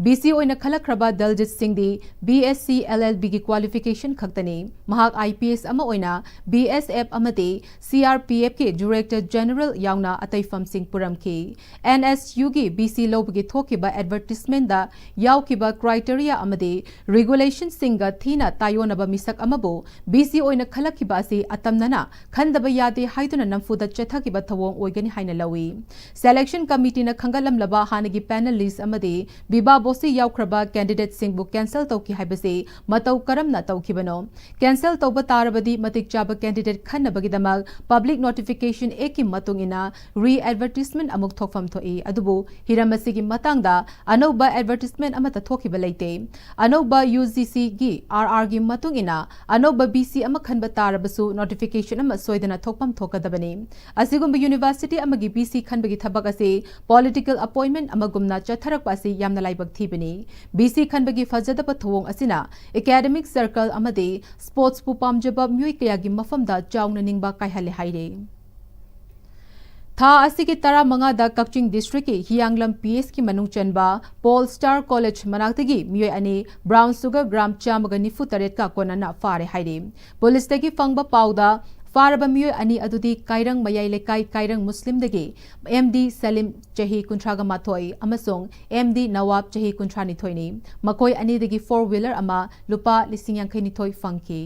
B C ꯑꯣꯏꯅ ꯈꯜꯂꯛꯈ꯭ꯔꯕ ꯗꯜꯖꯤꯠ ꯁꯤꯡꯗꯤ B S C L L Bꯒꯤ qualification ꯈꯛꯇꯅꯤ꯫ ꯃꯍꯥꯛ I P S ꯑꯃ ꯑꯣꯏꯅ B S F ꯑꯃꯗꯤ C R P Fꯀꯤ Director General ꯌꯥꯎꯅ ꯑꯇꯩ ꯐꯝꯁꯤꯡ ꯄꯨꯔꯝꯈꯤ꯫ N S Uꯒꯤ B C ꯂꯧꯕꯒꯤ ꯊꯣꯛꯈꯤꯕ advertisementꯗ ꯌꯥꯎꯈꯤꯕ criteria ꯑꯃꯗꯤ regulationꯁꯤꯡꯒ ꯊꯤꯅ ꯇꯥꯏꯑꯣꯟꯅꯕ ꯃꯤꯁꯛ ꯑꯃꯕꯨ B C ꯑꯣꯏꯅ ꯈꯜꯂꯛꯈꯤꯕ ꯑꯁꯤ ꯑꯇꯝꯅꯅ ꯈꯟꯗꯕ ꯌꯥꯗꯦ ꯍꯥꯏꯗꯨꯅ ꯅꯝꯐꯨꯗ ꯆꯠꯊꯈꯤꯕ ꯊꯧꯑꯣꯡ ꯑꯣꯏꯒꯅꯤ ꯍꯥꯏꯅ ꯂꯧꯏ꯫ Selection committeeꯅ ꯈꯪꯒꯠꯂꯝꯂꯕ ꯍꯥꯟꯅꯒꯤ panel list ꯑꯃꯗꯤ viva voce ꯌꯥꯎꯈ꯭ꯔꯕ candidateꯁꯤꯡꯕꯨ cancel ꯇꯧꯈꯤ ꯍꯥꯏꯕꯁꯤ ꯃꯇꯧ ꯀꯔꯝꯅ ꯇꯧꯈꯤꯕꯅꯣ? Cancel ꯇꯧꯕ ꯇꯥꯔꯕꯗꯤ ꯃꯇꯤꯛ ꯆꯥꯕ candidate ꯈꯟꯅꯕꯒꯤꯗꯃꯛ Public Notification Actꯀꯤ ꯃꯇꯨꯡ ꯏꯟꯅ re-advertisement ꯑꯃꯨꯛ ꯊꯣꯛꯐꯝ ꯊꯣꯛꯏ꯫ ꯑꯗꯨꯕꯨ ꯍꯤꯔꯝ ꯑꯁꯤꯒꯤ ꯃꯇꯥꯡꯗ ꯑꯅꯧꯕ advertisement ꯑꯃꯠꯇ ꯊꯣꯛꯈꯤꯕ ꯂꯩꯇꯦ꯫ ꯑꯅꯧꯕ UGCꯒꯤ RRꯒꯤ ꯃꯇꯨꯡ ꯏꯟꯅ ꯑꯅꯧꯕ B C ꯑꯃ ꯈꯟꯕ ꯇꯥꯔꯕꯁꯨ notification ꯑꯃ ꯁꯣꯏꯗꯅ ꯊꯣꯛꯐꯝ ꯊꯣꯛꯀꯗꯕꯅꯤ꯫ ꯑꯁꯤꯒꯨꯝꯕ university ꯑꯃꯒꯤ B C ꯈꯟꯕꯒꯤ ꯊꯕꯛ ꯑꯁꯤ ꯄꯣꯂꯤꯇꯤꯀꯦꯜ ꯑꯦꯄꯣꯏꯟꯃꯦꯟꯠ ꯑꯃꯒꯨꯝꯅ ꯆꯠꯊꯔꯛꯄ ꯑꯁꯤ ꯌꯥꯝꯅ ꯂꯥꯏꯕꯛ ꯊꯤꯕꯅꯤ꯫ ꯕꯤ ꯁꯤ ꯈꯟꯕꯒꯤ ꯐꯖꯗꯕ ꯊꯧꯑꯣꯡ ꯑꯁꯤꯅ ꯑꯦꯀꯥꯗꯦꯃꯤꯛ ꯁꯔꯀꯜ ꯑꯃꯗꯤ ꯁ꯭ꯄꯣꯔꯠꯁꯄꯨ ꯄꯥꯝꯖꯕ ꯃꯤꯑꯣꯏ ꯀꯌꯥꯒꯤ ꯃꯐꯝꯗ ꯆꯥꯎꯅ ꯅꯤꯡꯕ ꯀꯥꯏꯍꯜꯂꯦ ꯍꯥꯏꯔꯤ꯫ ꯊꯥ ꯑꯁꯤꯒꯤ ꯇꯔꯥꯃꯉꯥꯗ ꯀꯛꯆꯤꯡ ꯗꯤꯁꯇ꯭ꯔꯤꯛꯀꯤ ꯍꯤꯌꯥꯡꯂꯝ ꯄꯤ ꯑꯦꯁꯀꯤ ꯃꯅꯨꯡ ꯆꯟꯕ ꯄꯣꯜ ꯁ꯭ꯇꯥꯔ ꯀꯣꯂꯦꯖ ꯃꯅꯥꯛꯇꯒꯤ ꯃꯤꯑꯣꯏ ꯑꯅꯤ ꯕ꯭ꯔꯥꯎꯟ ꯁꯨꯒꯔ ꯒ꯭ꯔꯥꯝ ꯆꯥꯝꯃꯒ ꯅꯤꯐꯨ ꯇꯔꯦꯠꯀ ꯀꯣꯟꯅꯅ ꯐꯥꯔꯦ ꯍꯥꯏꯔꯤ꯫ ꯄꯨꯂꯤꯁꯇꯒꯤ ꯐꯪꯕ ꯄꯥꯎꯗ ꯐꯥꯔꯕ ꯃꯤꯑꯣꯏ ꯑꯅꯤ ꯑꯗꯨꯗꯤ ꯀꯥꯏꯔꯪ ꯃꯌꯥꯏ ꯂꯩꯀꯥꯏ ꯀꯥꯏꯔꯪ ꯃꯨꯁꯂꯤꯝꯗꯒꯤ ꯑꯦꯝ ꯗꯤ ꯁꯂꯤꯝ ꯆꯍꯤ ꯀꯨꯟꯊ꯭ꯔꯥꯒ ꯃꯥꯊꯣꯏ ꯑꯃꯁꯨꯡ ꯑꯦꯝ ꯗꯤ ꯅꯋꯥꯕ ꯆꯍꯤ ꯀꯨꯟꯊ꯭ꯔꯥꯅꯤꯊꯣꯏꯅꯤ꯫ ꯃꯈꯣꯏ ꯑꯅꯤꯗꯒꯤ ꯐꯣꯔ ꯋꯤꯂꯔ ꯑꯃ ꯂꯨꯄꯥ ꯂꯤꯁꯤꯡ ꯌꯥꯡꯈꯩꯅꯤꯊꯣꯏ ꯐꯪꯈꯤ꯫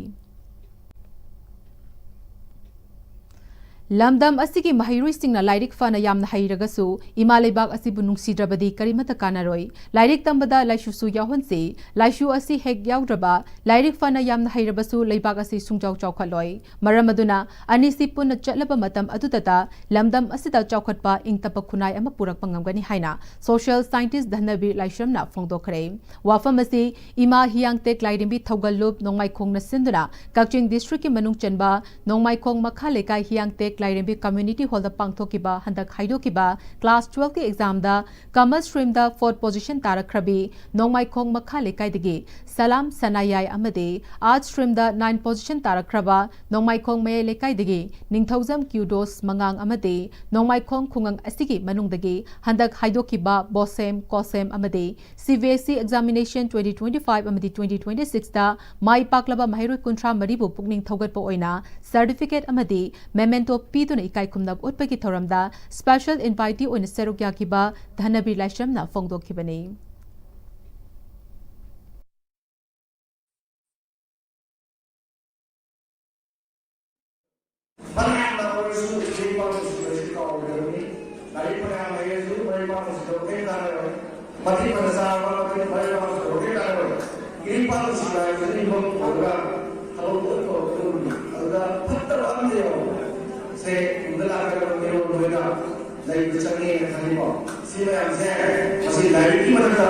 ꯂꯝꯗꯝ ꯑꯁꯤꯒꯤ ꯃꯍꯩꯔꯣꯏꯁꯤꯡꯅ ꯂꯥꯏꯔꯤꯛ ꯐꯅ ꯌꯥꯝꯅ ꯍꯩꯔꯒꯁꯨ ꯏꯃꯥ ꯂꯩꯕꯥꯛ ꯑꯁꯤꯕꯨ ꯅꯨꯡꯁꯤꯗ꯭ꯔꯕꯗꯤ ꯀꯔꯤꯃꯠꯇ ꯀꯥꯟꯅꯔꯣꯏ꯫ ꯂꯥꯏꯔꯤꯛ ꯇꯝꯕꯗ ꯂꯥꯏꯁꯨꯁꯨ ꯌꯥꯎꯍꯟꯁꯤ꯫ ꯂꯥꯏꯁꯨ ꯑꯁꯤ ꯍꯦꯛ ꯌꯥꯎꯗ꯭ꯔꯕ, ꯂꯥꯏꯔꯤꯛ ꯐꯅ ꯌꯥꯝꯅ ꯍꯩꯔꯕꯁꯨ ꯂꯩꯕꯥꯛ ꯑꯁꯤ ꯁꯨꯡꯆꯥꯎ ꯆꯥꯎꯈꯠꯂꯣꯏ꯫ ꯃꯔꯝ ꯑꯗꯨꯅ ꯑꯅꯤꯁꯤ ꯄꯨꯟꯅ ꯆꯠꯂꯕ ꯃꯇꯝ ꯑꯗꯨꯗꯇ ꯂꯝꯗꯝ ꯑꯁꯤꯗ ꯆꯥꯎꯈꯠꯄ, ꯏꯪ ꯇꯞꯄ ꯈꯨꯟꯅꯥꯏ ꯑꯃ ꯄꯨꯔꯛꯄ ꯉꯝꯒꯅꯤ ꯍꯥꯏꯅ ꯁꯣꯁꯤꯌꯦꯜ ꯁꯥꯏꯟꯇꯤꯁ ꯙꯅꯕꯤꯔ ꯂꯥꯏꯁ꯭ꯔꯝꯅ ꯐꯣꯡꯗꯣꯛꯈ꯭ꯔꯦ꯫ ꯋꯥꯐꯝ ꯑꯁꯤ ꯏꯃꯥ ꯍꯤꯌꯥꯡꯇꯦꯛ ꯂꯥꯏꯔꯦꯝꯕꯤ ꯊꯧꯒꯜꯂꯨꯞ ꯅꯣꯡꯃꯥꯏꯈꯣꯡꯅ ꯁꯤꯟꯗꯨꯅ ꯀꯛꯆꯤꯡ ꯗꯤꯁꯇ꯭ꯔꯤꯛꯀꯤ ꯃꯅꯨꯡ ꯆꯟꯕ ꯅꯣꯡꯃꯥꯏꯈꯣꯡ ꯃꯈꯥ ꯂꯩꯀꯥꯏ ꯍꯤꯌꯥꯡꯇꯦꯛ ꯂꯥꯏꯔꯦꯝꯕꯤ ꯀꯝꯃ꯭ꯌꯨꯅꯤꯇꯤ ꯍꯣꯜꯗ ꯄꯥꯡꯊꯣꯛꯈꯤꯕ ꯍꯟꯗꯛ ꯍꯥꯏꯗꯣꯛꯈꯤꯕ ꯀ꯭ꯂꯥꯁ ꯇꯨꯋꯦꯜꯐꯀꯤ ꯑꯦꯛꯖꯥꯝꯗ ꯀꯃꯔꯁ ꯁ꯭ꯇ꯭ꯔꯤꯝꯗ ꯐꯣꯔꯠ ꯄꯣꯖꯤꯁꯟ ꯇꯥꯔꯛꯈ꯭ꯔꯕꯤ ꯅꯣꯡꯃꯥꯏꯈꯣꯡ ꯃꯈꯥ ꯂꯩꯀꯥꯏꯗꯒꯤ ꯁꯂꯥꯝ ꯁꯅꯥꯌꯥꯏ ꯑꯃꯗꯤ ꯑꯥꯔꯠꯁ ꯁ꯭ꯇ꯭ꯔꯤꯝꯗ ꯅꯥꯏꯟ ꯄꯣꯖꯤꯁꯟ ꯇꯥꯔꯛꯈ꯭ꯔꯕ ꯅꯣꯡꯃꯥꯏꯈꯣꯡ ꯃꯌꯥꯏ ꯂꯩꯀꯥꯏꯗꯒꯤ ꯅꯤꯡꯊꯧꯖꯝ ꯀ꯭ꯌꯨꯗꯣꯁ ꯃꯉꯥꯡ ꯑꯃꯗꯤ ꯅꯣꯡꯃꯥꯏꯈꯣꯡ ꯈꯨꯡꯒꯪ ꯑꯁꯤꯒꯤ ꯃꯅꯨꯡꯗꯒꯤ ꯍꯟꯗꯛ ꯍꯥꯏꯗꯣꯛꯈꯤꯕ ꯕꯣꯁꯦꯝ, ꯀꯣꯁꯦꯝ ꯑꯃꯗꯤ C B S E examination twenty twenty-five ꯑꯃꯗꯤ twenty twenty-sixꯇ ꯃꯥꯏ ꯄꯥꯛꯂꯕ ꯃꯍꯩꯔꯣꯏ ꯀꯨꯟꯊ꯭ꯔꯥ ꯃꯔꯤꯕꯨ ꯄꯨꯛꯅꯤꯡ ꯊꯧꯒꯠꯄ ꯑꯣꯏꯅ ꯁꯔꯇꯤꯐꯤꯀꯦꯠ ꯑꯃꯗꯤ ꯃꯦꯃꯦꯟꯇꯣ ꯄꯤꯗꯨꯅ ꯏꯀꯥꯏ ꯈꯨꯝꯅꯕ ꯎꯠꯄꯒꯤ ꯊꯧꯔꯝꯗ ꯁ꯭ꯄꯦꯁꯦꯜ ꯏꯟꯚꯥꯏꯇꯤ ꯑꯣꯏꯅ ꯁꯔꯨꯛ ꯌꯥꯈꯤꯕ ꯙꯅꯕꯤꯔ ꯂꯥꯏꯁ꯭ꯔꯝꯅ ꯐꯣꯡꯗꯣꯛꯈꯤꯕꯅꯤ꯫ ꯐꯅꯌꯥꯝꯅ ꯑꯣꯏꯔꯁꯨ ꯏꯁꯩ ꯄꯥꯝꯕꯁꯤꯡ ꯑꯁꯤ ꯀꯥꯎꯔꯣꯏꯗꯕꯅꯤ꯫ ꯂꯥꯏꯔꯤꯛ ꯐꯅꯌꯥꯝ ꯍꯩꯔꯁꯨ ꯃꯔꯩ ꯄꯥꯝꯕꯁꯤꯡꯗꯣ ꯀꯔꯤꯝ ꯀꯥꯟꯅꯔꯣꯏ꯫ ꯃꯇꯤꯛ ꯃꯅ ꯆꯥꯔꯕ ꯃꯇꯤꯛ ꯃꯔꯩ ꯄꯥꯝꯕꯁꯤꯡꯗꯣ ꯀꯔꯤꯝ ꯀꯥꯟꯅꯔꯣꯏ꯫ ꯏꯔꯩ ꯄꯥꯝꯕꯁꯤꯡ ꯍꯥꯏꯕꯁꯤ ꯃꯤꯐꯝ ꯇꯧꯔꯒ ꯊꯕꯛ ꯂꯣꯏ ꯇꯧꯔꯛꯀꯗꯧꯔꯤꯅꯤ꯫ ꯑꯗꯨꯗ ꯐꯠꯇꯕ ꯑꯝꯇ ꯌꯥꯎꯔꯣꯏ꯫ ꯁꯦ ꯇꯨꯡꯗ ꯂꯥꯛꯀꯗꯕ ꯃꯤꯔꯣꯜ ꯅꯣꯏꯅ ꯂꯩꯕ ꯆꯪꯉꯦꯅ ꯈꯜꯂꯤꯀꯣ꯫ ꯁꯤ ꯃꯌꯥꯝꯁꯦ ꯃꯁꯤ ꯂꯥꯏꯔꯤꯛꯀꯤ ꯃꯊꯛꯇ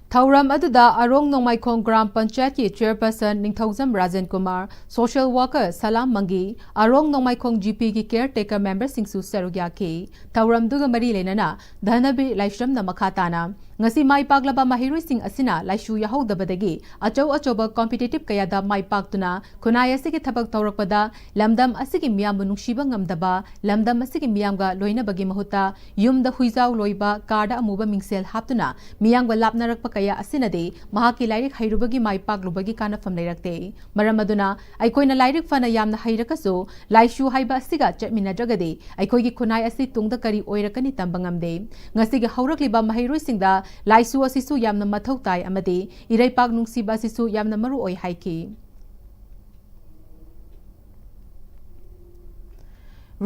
ꯊꯧꯔꯝ ꯑꯗꯨꯗ ꯑꯔꯣꯡ ꯅꯣꯡꯃꯥꯏꯈꯣꯡ ꯒ꯭ꯔꯥꯝ ꯄꯟꯆꯥꯌꯠꯀꯤ ꯆꯦꯌꯔꯄꯔꯁꯟ ꯅꯤꯡꯊꯧꯖꯝ ꯔꯥꯖꯦꯟ ꯀꯨꯃꯥꯔ, ꯁꯣꯁꯤꯌꯦꯜ ꯋꯥꯔꯀꯔ ꯁꯂꯥꯝ ꯃꯪꯒꯤ, ꯑꯔꯣꯡ ꯅꯣꯡꯃꯥꯏꯈꯣꯡ ꯖꯤꯄꯤꯒꯤ ꯀꯦꯌꯔ ꯇꯦꯀꯔ ꯃꯦꯝꯕꯔꯁꯤꯡꯁꯨ ꯁꯔꯨꯛ ꯌꯥꯈꯤ꯫ ꯊꯧꯔꯝꯗꯨꯒ ꯃꯔꯤ ꯂꯩꯅꯅ ꯙꯅꯕꯤꯔ ꯂꯥꯏꯁ꯭ꯔꯝꯅ ꯃꯈꯥ ꯇꯥꯅ, ꯉꯁꯤ ꯃꯥꯏ ꯄꯥꯛꯂꯕ ꯃꯍꯩꯔꯣꯏꯁꯤꯡ ꯑꯁꯤꯅ ꯂꯥꯏꯁꯨ ꯌꯥꯍꯧꯗꯕꯗꯒꯤ ꯑꯆꯧ ꯑꯆꯧꯕ ꯀꯝꯄꯤꯇꯤꯇꯤꯚ ꯀꯌꯥꯗ ꯃꯥꯏ ꯄꯥꯛꯇꯨꯅ ꯈꯨꯟꯅꯥꯏ ꯑꯁꯤꯒꯤ ꯊꯕꯛ ꯇꯧꯔꯛꯄꯗ ꯂꯝꯗꯝ ꯑꯁꯤꯒꯤ ꯃꯤꯌꯥꯝꯕꯨ ꯅꯨꯡꯁꯤꯕ ꯉꯝꯗꯕ, ꯂꯝꯗꯝ ꯑꯁꯤꯒꯤ ꯃꯤꯌꯥꯝꯒ ꯂꯣꯏꯅꯕꯒꯤ ꯃꯍꯨꯠꯇ ꯌꯨꯝꯗ ꯍꯨꯏꯖꯥꯎ ꯂꯣꯏꯕ, ꯀꯥꯔꯗ ꯑꯃꯨꯕ ꯃꯤꯡꯁꯦꯜ ꯍꯥꯞꯇꯨꯅ ꯃꯤꯌꯥꯝꯒ ꯂꯥꯞꯅꯔꯛꯄ ꯀꯌꯥ ꯑꯁꯤꯅꯗꯤ ꯃꯍꯥꯛꯀꯤ ꯂꯥꯏꯔꯤꯛ ꯍꯩꯔꯨꯕꯒꯤ ꯃꯥꯏ ꯄꯥꯛꯂꯨꯕꯒꯤ ꯀꯥꯟꯅꯐꯝ ꯂꯩꯔꯛꯇꯦ꯫ ꯃꯔꯝ ꯑꯗꯨꯅ ꯑꯩꯈꯣꯏꯅ ꯂꯥꯏꯔꯤꯛ ꯐꯅ ꯌꯥꯝꯅ ꯍꯩꯔꯒꯁꯨ ꯂꯥꯏꯁꯨ ꯍꯥꯏꯕ ꯑꯁꯤꯒ ꯆꯠꯃꯤꯟꯅꯗ꯭ꯔꯒꯗꯤ ꯑꯩꯈꯣꯏꯒꯤ ꯈꯨꯟꯅꯥꯏ ꯑꯁꯤ ꯇꯨꯡꯗ ꯀꯔꯤ ꯑꯣꯏꯔꯛꯀꯅꯤ ꯇꯝꯕ ꯉꯝꯗꯦ꯫ ꯉꯁꯤꯒꯤ ꯍꯧꯔꯛꯂꯤꯕ ꯃꯍꯩꯔꯣꯏꯁꯤꯡꯗ ꯂꯥꯏꯁꯨ ꯑꯁꯤꯁꯨ ꯌꯥꯝꯅ ꯃꯊꯧ ꯇꯥꯏ ꯑꯃꯗꯤ ꯏꯔꯩꯄꯥꯛ ꯅꯨꯡꯁꯤꯕ ꯑꯁꯤꯁꯨ ꯌꯥꯝꯅ ꯃꯔꯨ ꯑꯣꯏ ꯍꯥꯏꯈꯤ꯫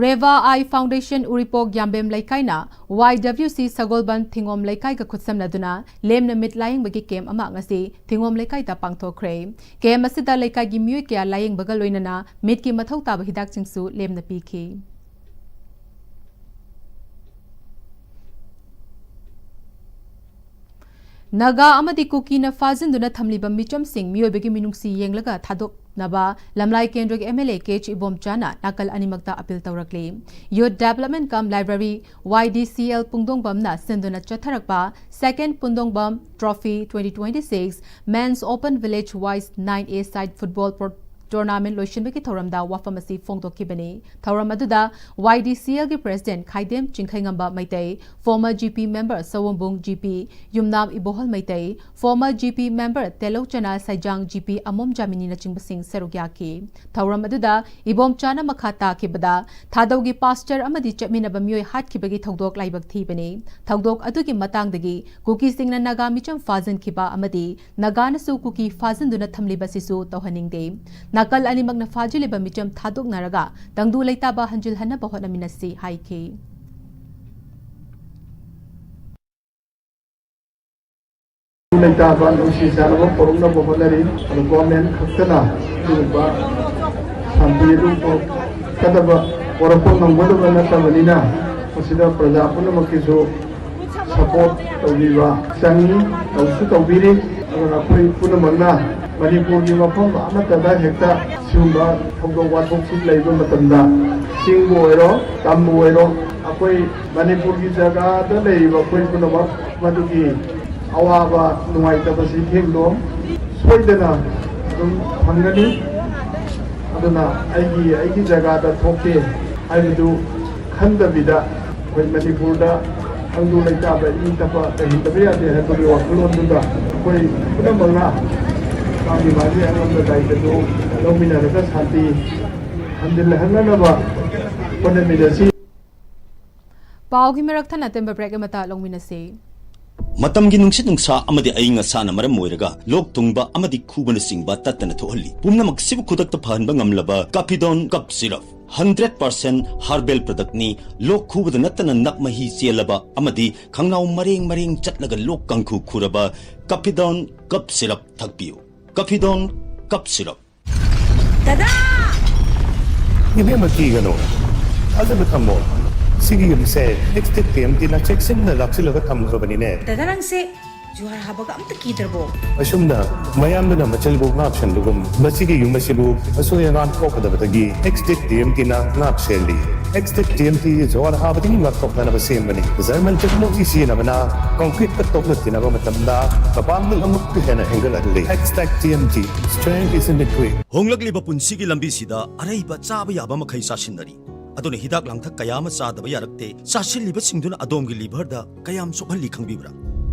ꯔꯦꯚꯥ ꯑꯥꯏ ꯐꯥꯎꯟꯗꯦꯁꯟ ꯎꯔꯤꯄꯣꯛ ꯌꯥꯝꯕꯦꯝ ꯂꯩꯀꯥꯏꯅ ꯋꯥꯏ ꯗꯕ꯭ꯂꯤꯎ ꯁꯤ ꯁꯒꯣꯜꯕꯟ ꯊꯤꯡꯒꯣꯝ ꯂꯩꯀꯥꯏꯒ ꯈꯨꯠꯁꯝꯅꯗꯨꯅ ꯂꯦꯝꯅ ꯃꯤꯠ ꯂꯥꯌꯦꯡꯕꯒꯤ ꯀꯦꯝꯞ ꯑꯃ ꯉꯁꯤ ꯊꯤꯡꯒꯣꯝ ꯂꯩꯀꯥꯏꯗ ꯄꯥꯡꯊꯣꯛꯈ꯭ꯔꯦ꯫ ꯀꯦꯝꯞ ꯑꯁꯤꯗ ꯂꯩꯀꯥꯏꯒꯤ ꯃꯤꯑꯣꯏ ꯀꯌꯥ ꯂꯥꯌꯦꯡꯕꯒ ꯂꯣꯏꯅꯅ ꯃꯤꯠꯀꯤ ꯃꯊꯧ ꯇꯥꯕ ꯍꯤꯗꯥꯛꯁꯤꯡꯁꯨ ꯂꯦꯝꯅ ꯄꯤꯈꯤ꯫ ꯅꯥꯒꯥ ꯑꯃꯗꯤ ꯀꯨꯀꯤꯅ ꯐꯥꯖꯤꯟꯗꯨꯅ ꯊꯝꯂꯤꯕ ꯃꯤꯆꯝꯁꯤꯡ ꯃꯤꯑꯣꯏꯕꯒꯤ ꯃꯤꯅꯨꯡꯁꯤ ꯌꯦꯡꯂꯒ ꯊꯥꯗꯣꯛꯅꯕ ꯂꯝꯂꯥꯏ ꯀꯦꯟꯗ꯭ꯔꯒꯤ M L A K H ꯏꯕꯣꯝꯆꯥꯅ ꯅꯥꯀꯜ ꯑꯅꯤꯃꯛꯇ ꯑꯄꯤꯜ ꯇꯧꯔꯛꯂꯤ꯫ Youth Development cum Library, Y D C L ꯄꯨꯡꯗꯣꯡꯕꯝꯅ ꯁꯤꯟꯗꯨꯅ ꯆꯠꯊꯔꯛꯄ Second ꯄꯨꯡꯗꯣꯡꯕꯝ Trophy twenty twenty-six Men's Open Village Wise nine A Side Football Pro-, Tournament ꯂꯣꯏꯁꯤꯟꯕꯒꯤ ꯊꯧꯔꯝꯗ ꯋꯥꯐꯝ ꯑꯁꯤ ꯐꯣꯡꯗꯣꯛꯈꯤꯕꯅꯤ꯫ ꯊꯧꯔꯝ ꯑꯗꯨꯗ ꯋꯥꯏ ꯗꯤ ꯁꯤ ꯑꯦꯜꯒꯤ president Khaidem Chingkheinganba Meitei, former G P member Saombung G P, Yumnam Ibohal Meitei, former G P member ꯇꯦꯂꯧꯆꯅꯥ Seijang G P ꯑꯃꯣꯝ ꯖꯥꯃꯤꯅꯤꯅꯆꯤꯡꯕꯁꯤꯡ ꯁꯔꯨꯛ ꯌꯥꯈꯤ꯫ ꯊꯧꯔꯝ ꯑꯗꯨꯗ ꯏꯕꯣꯝꯆꯥꯅ ꯃꯈꯥ ꯇꯥꯈꯤꯕꯗ, ꯊꯥꯗꯧꯒꯤ ꯄꯥꯁꯇꯔ ꯑꯃꯗꯤ ꯆꯠꯃꯤꯟꯅꯕ ꯃꯤꯑꯣꯏ ꯍꯥꯠꯈꯤꯕꯒꯤ ꯊꯧꯗꯣꯛ ꯂꯥꯏꯕꯛ ꯊꯤꯕꯅꯤ꯫ ꯊꯧꯗꯣꯛ ꯑꯗꯨꯒꯤ ꯃꯇꯥꯡꯗꯒꯤ ꯀꯨꯀꯤꯁꯤꯡꯅ ꯅꯥꯒꯥ ꯃꯤꯆꯝ ꯐꯥꯖꯤꯟꯈꯤꯕ ꯑꯃꯗꯤ ꯅꯥꯒꯥꯅꯁꯨ ꯀꯨꯀꯤ ꯐꯥꯖꯤꯟꯗꯨꯅ ꯊꯝꯂꯤꯕꯁꯤꯁꯨ ꯇꯧꯍꯟꯅꯤꯡꯗꯦ꯫ ꯅꯥꯀꯜ ꯑꯅꯤꯃꯛꯅ ꯐꯥꯖꯤꯜꯂꯤꯕ ꯃꯤꯆꯝ ꯊꯥꯗꯣꯛꯅꯔꯒ ꯇꯪꯗꯨ ꯂꯩꯇꯥꯕ ꯍꯟꯖꯤꯜꯍꯟꯅꯕ ꯍꯣꯠꯅꯃꯤꯟꯅꯁꯤ ꯍꯥꯏꯈꯤ꯫ ꯂꯩꯇꯥꯕ ꯅꯨꯡꯁꯤ ꯆꯥꯟꯅꯕ ꯄꯨꯔꯛꯅꯕ ꯍꯣꯠꯅꯔꯤ꯫ ꯑꯗꯨ ꯒꯣꯔꯃꯦꯟ ꯈꯛꯇꯅ ꯑꯗꯨꯒꯨꯝꯕ ꯁꯥꯟꯇꯤ ꯑꯗꯨ ꯄꯨꯔꯛꯀꯗꯕ, ꯄꯨꯔꯛꯄ ꯉꯝꯒꯗꯕ ꯅꯠꯇꯕꯅꯤꯅ, ꯃꯁꯤꯗ ꯄ꯭ꯔꯖꯥ ꯄꯨꯝꯅꯃꯛꯀꯤꯁꯨ ꯁꯄꯣꯔꯠ ꯇꯧꯕꯤꯕ ꯆꯪꯉꯤ, ꯇꯧꯁꯨ ꯇꯧꯕꯤꯔꯤ꯫ ꯑꯗꯨꯅ ꯑꯩꯈꯣꯏ ꯄꯨꯝꯅꯃꯛꯅ ꯃꯅꯤꯄꯨꯔꯒꯤ ꯃꯐꯝ ꯑꯃꯠꯇꯗ ꯍꯦꯛꯇ ꯁꯤꯒꯨꯝꯕ ꯊꯧꯗꯣꯛ ꯋꯥꯊꯣꯛꯁꯤ ꯂꯩꯕ ꯃꯇꯝꯗ, ꯆꯤꯡꯕꯨ ꯑꯣꯏꯔꯣ, ꯇꯝꯕꯨ ꯑꯣꯏꯔꯣ, ꯑꯩꯈꯣꯏ ꯃꯅꯤꯄꯨꯔꯒꯤ ꯖꯒꯥꯗ ꯂꯩꯔꯤꯕ ꯑꯩꯈꯣꯏ ꯄꯨꯝꯅꯃꯛ ꯃꯗꯨꯒꯤ ꯑꯋꯥꯕ ꯅꯨꯡꯉꯥꯏꯇꯕꯁꯤ ꯊꯦꯡꯗꯣꯛ ꯁꯣꯏꯗꯅ ꯑꯗꯨꯝ ꯐꯪꯒꯅꯤ꯫ ꯑꯗꯨꯅ ꯑꯩꯒꯤ, ꯑꯩꯒꯤ ꯖꯒꯥꯗ ꯊꯣꯛꯇꯦ ꯍꯥꯏꯕꯗꯨ ꯈꯟꯗꯕꯤꯗ, ꯑꯩꯈꯣꯏ ꯃꯅꯤꯄꯨꯔꯗ ꯈꯪꯗꯨ ꯂꯩꯇꯥꯕ ꯏꯪ ꯇꯞꯄ ꯂꯩꯍꯟꯗꯕ ꯌꯥꯗꯦ ꯍꯥꯏꯕꯒꯤ ꯋꯥꯈꯜꯂꯣꯟꯗꯨꯗ ꯑꯩꯈꯣꯏ ꯄꯨꯝꯅꯃꯛꯅ ꯃꯥꯒꯤ ꯃꯥꯒꯤ ꯑꯉꯝꯕ ꯗꯥꯏꯇꯗꯨ ꯂꯧꯃꯤꯟꯅꯔꯒ ꯁꯥꯟꯇꯤ ꯍꯟꯖꯤꯜꯍꯟꯅꯅꯕ ꯍꯣꯠꯅꯃꯤꯟꯅꯁꯤ꯫ ꯄꯥꯎꯒꯤ ꯃꯔꯛ ꯊꯠꯅ ꯑꯇꯦꯟꯕ ꯕ꯭ꯔꯦꯛ ꯑꯃꯇ ꯂꯧꯃꯤꯟꯅꯁꯤ꯫ ꯃꯇꯝꯒꯤ ꯅꯨꯡꯁꯤꯠ ꯅꯨꯡꯁꯥ ꯑꯃꯗꯤ ꯑꯏꯪ ꯑꯁꯥꯅ ꯃꯔꯝ ꯑꯣꯏꯔꯒ ꯂꯣꯛ ꯊꯨꯡꯕ ꯑꯃꯗꯤ ꯈꯨꯕꯅꯆꯤꯡꯕ ꯇꯠꯇꯅ ꯊꯣꯛꯍꯜꯂꯤ꯫ ꯄꯨꯝꯅꯃꯛꯁꯤꯕꯨ ꯈꯨꯗꯛꯇ ꯐꯍꯟꯕ ꯉꯝꯂꯕ ꯀꯥꯐꯤꯗꯣꯟ cup syrup. Hundred percent herbal ꯄ꯭ꯔꯗꯛꯅꯤ꯫ ꯂꯣꯛ ꯈꯨꯕꯗ ꯅꯠꯇꯅ ꯅꯞ ꯃꯍꯤ ꯆꯦꯜꯂꯕ ꯑꯃꯗꯤ ꯈꯪꯅꯥꯎ ꯃꯔꯦꯡ ꯃꯔꯦꯡ ꯆꯠꯂꯒ ꯂꯣꯛ ꯀꯥꯡꯈꯨ ꯈꯨꯔꯕ ꯀꯥꯐꯤꯗꯣꯟ ꯀꯞ ꯁꯤꯔꯞ ꯊꯛꯄꯤꯌꯨ꯫ ꯀꯥꯐꯤꯗꯣꯟ cup syrup. ꯗꯗꯥ! ꯏꯕꯦꯝꯃ, ꯀꯤꯒꯅꯨ꯫ ꯊꯥꯖꯕ ꯊꯝꯃꯣ꯫ ꯁꯤꯒꯤ ꯌꯨꯝꯁꯦ ꯑꯦꯛꯁꯇꯦꯛ ꯇꯤ ꯑꯦꯝ ꯇꯤꯅ ꯆꯦꯛꯁꯤꯟꯅ ꯂꯥꯛꯁꯤꯜꯂꯒ ꯊꯝꯈ꯭ꯔꯕꯅꯤꯅꯦ꯫ ꯗꯗꯥ, ꯅꯪꯁꯦ ꯖꯨꯍꯥꯔ ꯍꯥꯕꯒ ꯑꯝꯇ ꯀꯤꯗ꯭ꯔꯕꯣ? ꯑꯁꯨꯝꯅ ꯃꯌꯥꯝꯗꯨꯅ ꯃꯆꯜꯕꯨ ꯉꯥꯛ ꯁꯦꯟꯕꯒꯨꯝ, ꯃꯁꯤꯒꯤ ꯌꯨꯝ ꯑꯁꯤꯕꯨ ꯑꯁꯣꯏ ꯑꯉꯥꯝ ꯊꯣꯛꯀꯗꯕꯗꯒꯤ ꯑꯦꯛꯁꯇꯦꯛ ꯇꯤ ꯑꯦꯝ ꯇꯤꯅ ꯉꯥꯛ ꯁꯦꯜꯂꯤ꯫ ꯑꯦꯛꯁꯇꯦꯛ ꯇꯤ ꯑꯦꯝ ꯇꯤ ꯖꯨꯍꯥꯔ ꯍꯥꯕꯗꯒꯤ ꯉꯥꯛꯊꯣꯛꯅꯅꯕ ꯁꯦꯝꯕꯅꯤ꯫ ꯖꯔꯃꯟ ꯇꯦꯛꯅꯣꯂꯣꯖꯤ ꯁꯤꯖꯤꯟꯅꯕꯅ ꯀꯣꯡꯀ꯭ꯔꯤꯠꯇ ꯇꯣꯛꯅ ꯊꯤꯅꯕ ꯃꯇꯝꯗ ꯃꯄꯥꯡꯒꯜ ꯑꯃꯨꯛꯀ ꯍꯦꯟꯅ ꯍꯦꯟꯒꯠꯍꯜꯂꯤ꯫ ꯑꯦꯛꯁꯇꯦꯛ T M T, strength is in the grit. ꯍꯣꯡꯂꯛꯂꯤꯕ ꯄꯨꯟꯁꯤꯒꯤ ꯂꯝꯕꯤꯁꯤꯗ ꯑꯔꯩꯕ ꯆꯥꯕ ꯌꯥꯕ ꯃꯈꯩ ꯆꯥꯁꯤꯟꯅꯔꯤ꯫ ꯑꯗꯨꯅ ꯍꯤꯗꯥꯛ ꯂꯥꯡꯊꯛ ꯀꯌꯥ ꯑꯃ ꯆꯥꯗꯕ ꯌꯥꯔꯛꯇꯦ꯫ ꯆꯥꯁꯤꯜꯂꯤꯕꯁꯤꯡꯗꯨꯅ ꯑꯗꯣꯝꯒꯤ ꯂꯤꯚꯔꯗ ꯀꯌꯥꯝ ꯁꯣꯛꯍꯜꯂꯤ ꯈꯪꯕꯤꯕ꯭ꯔꯥ?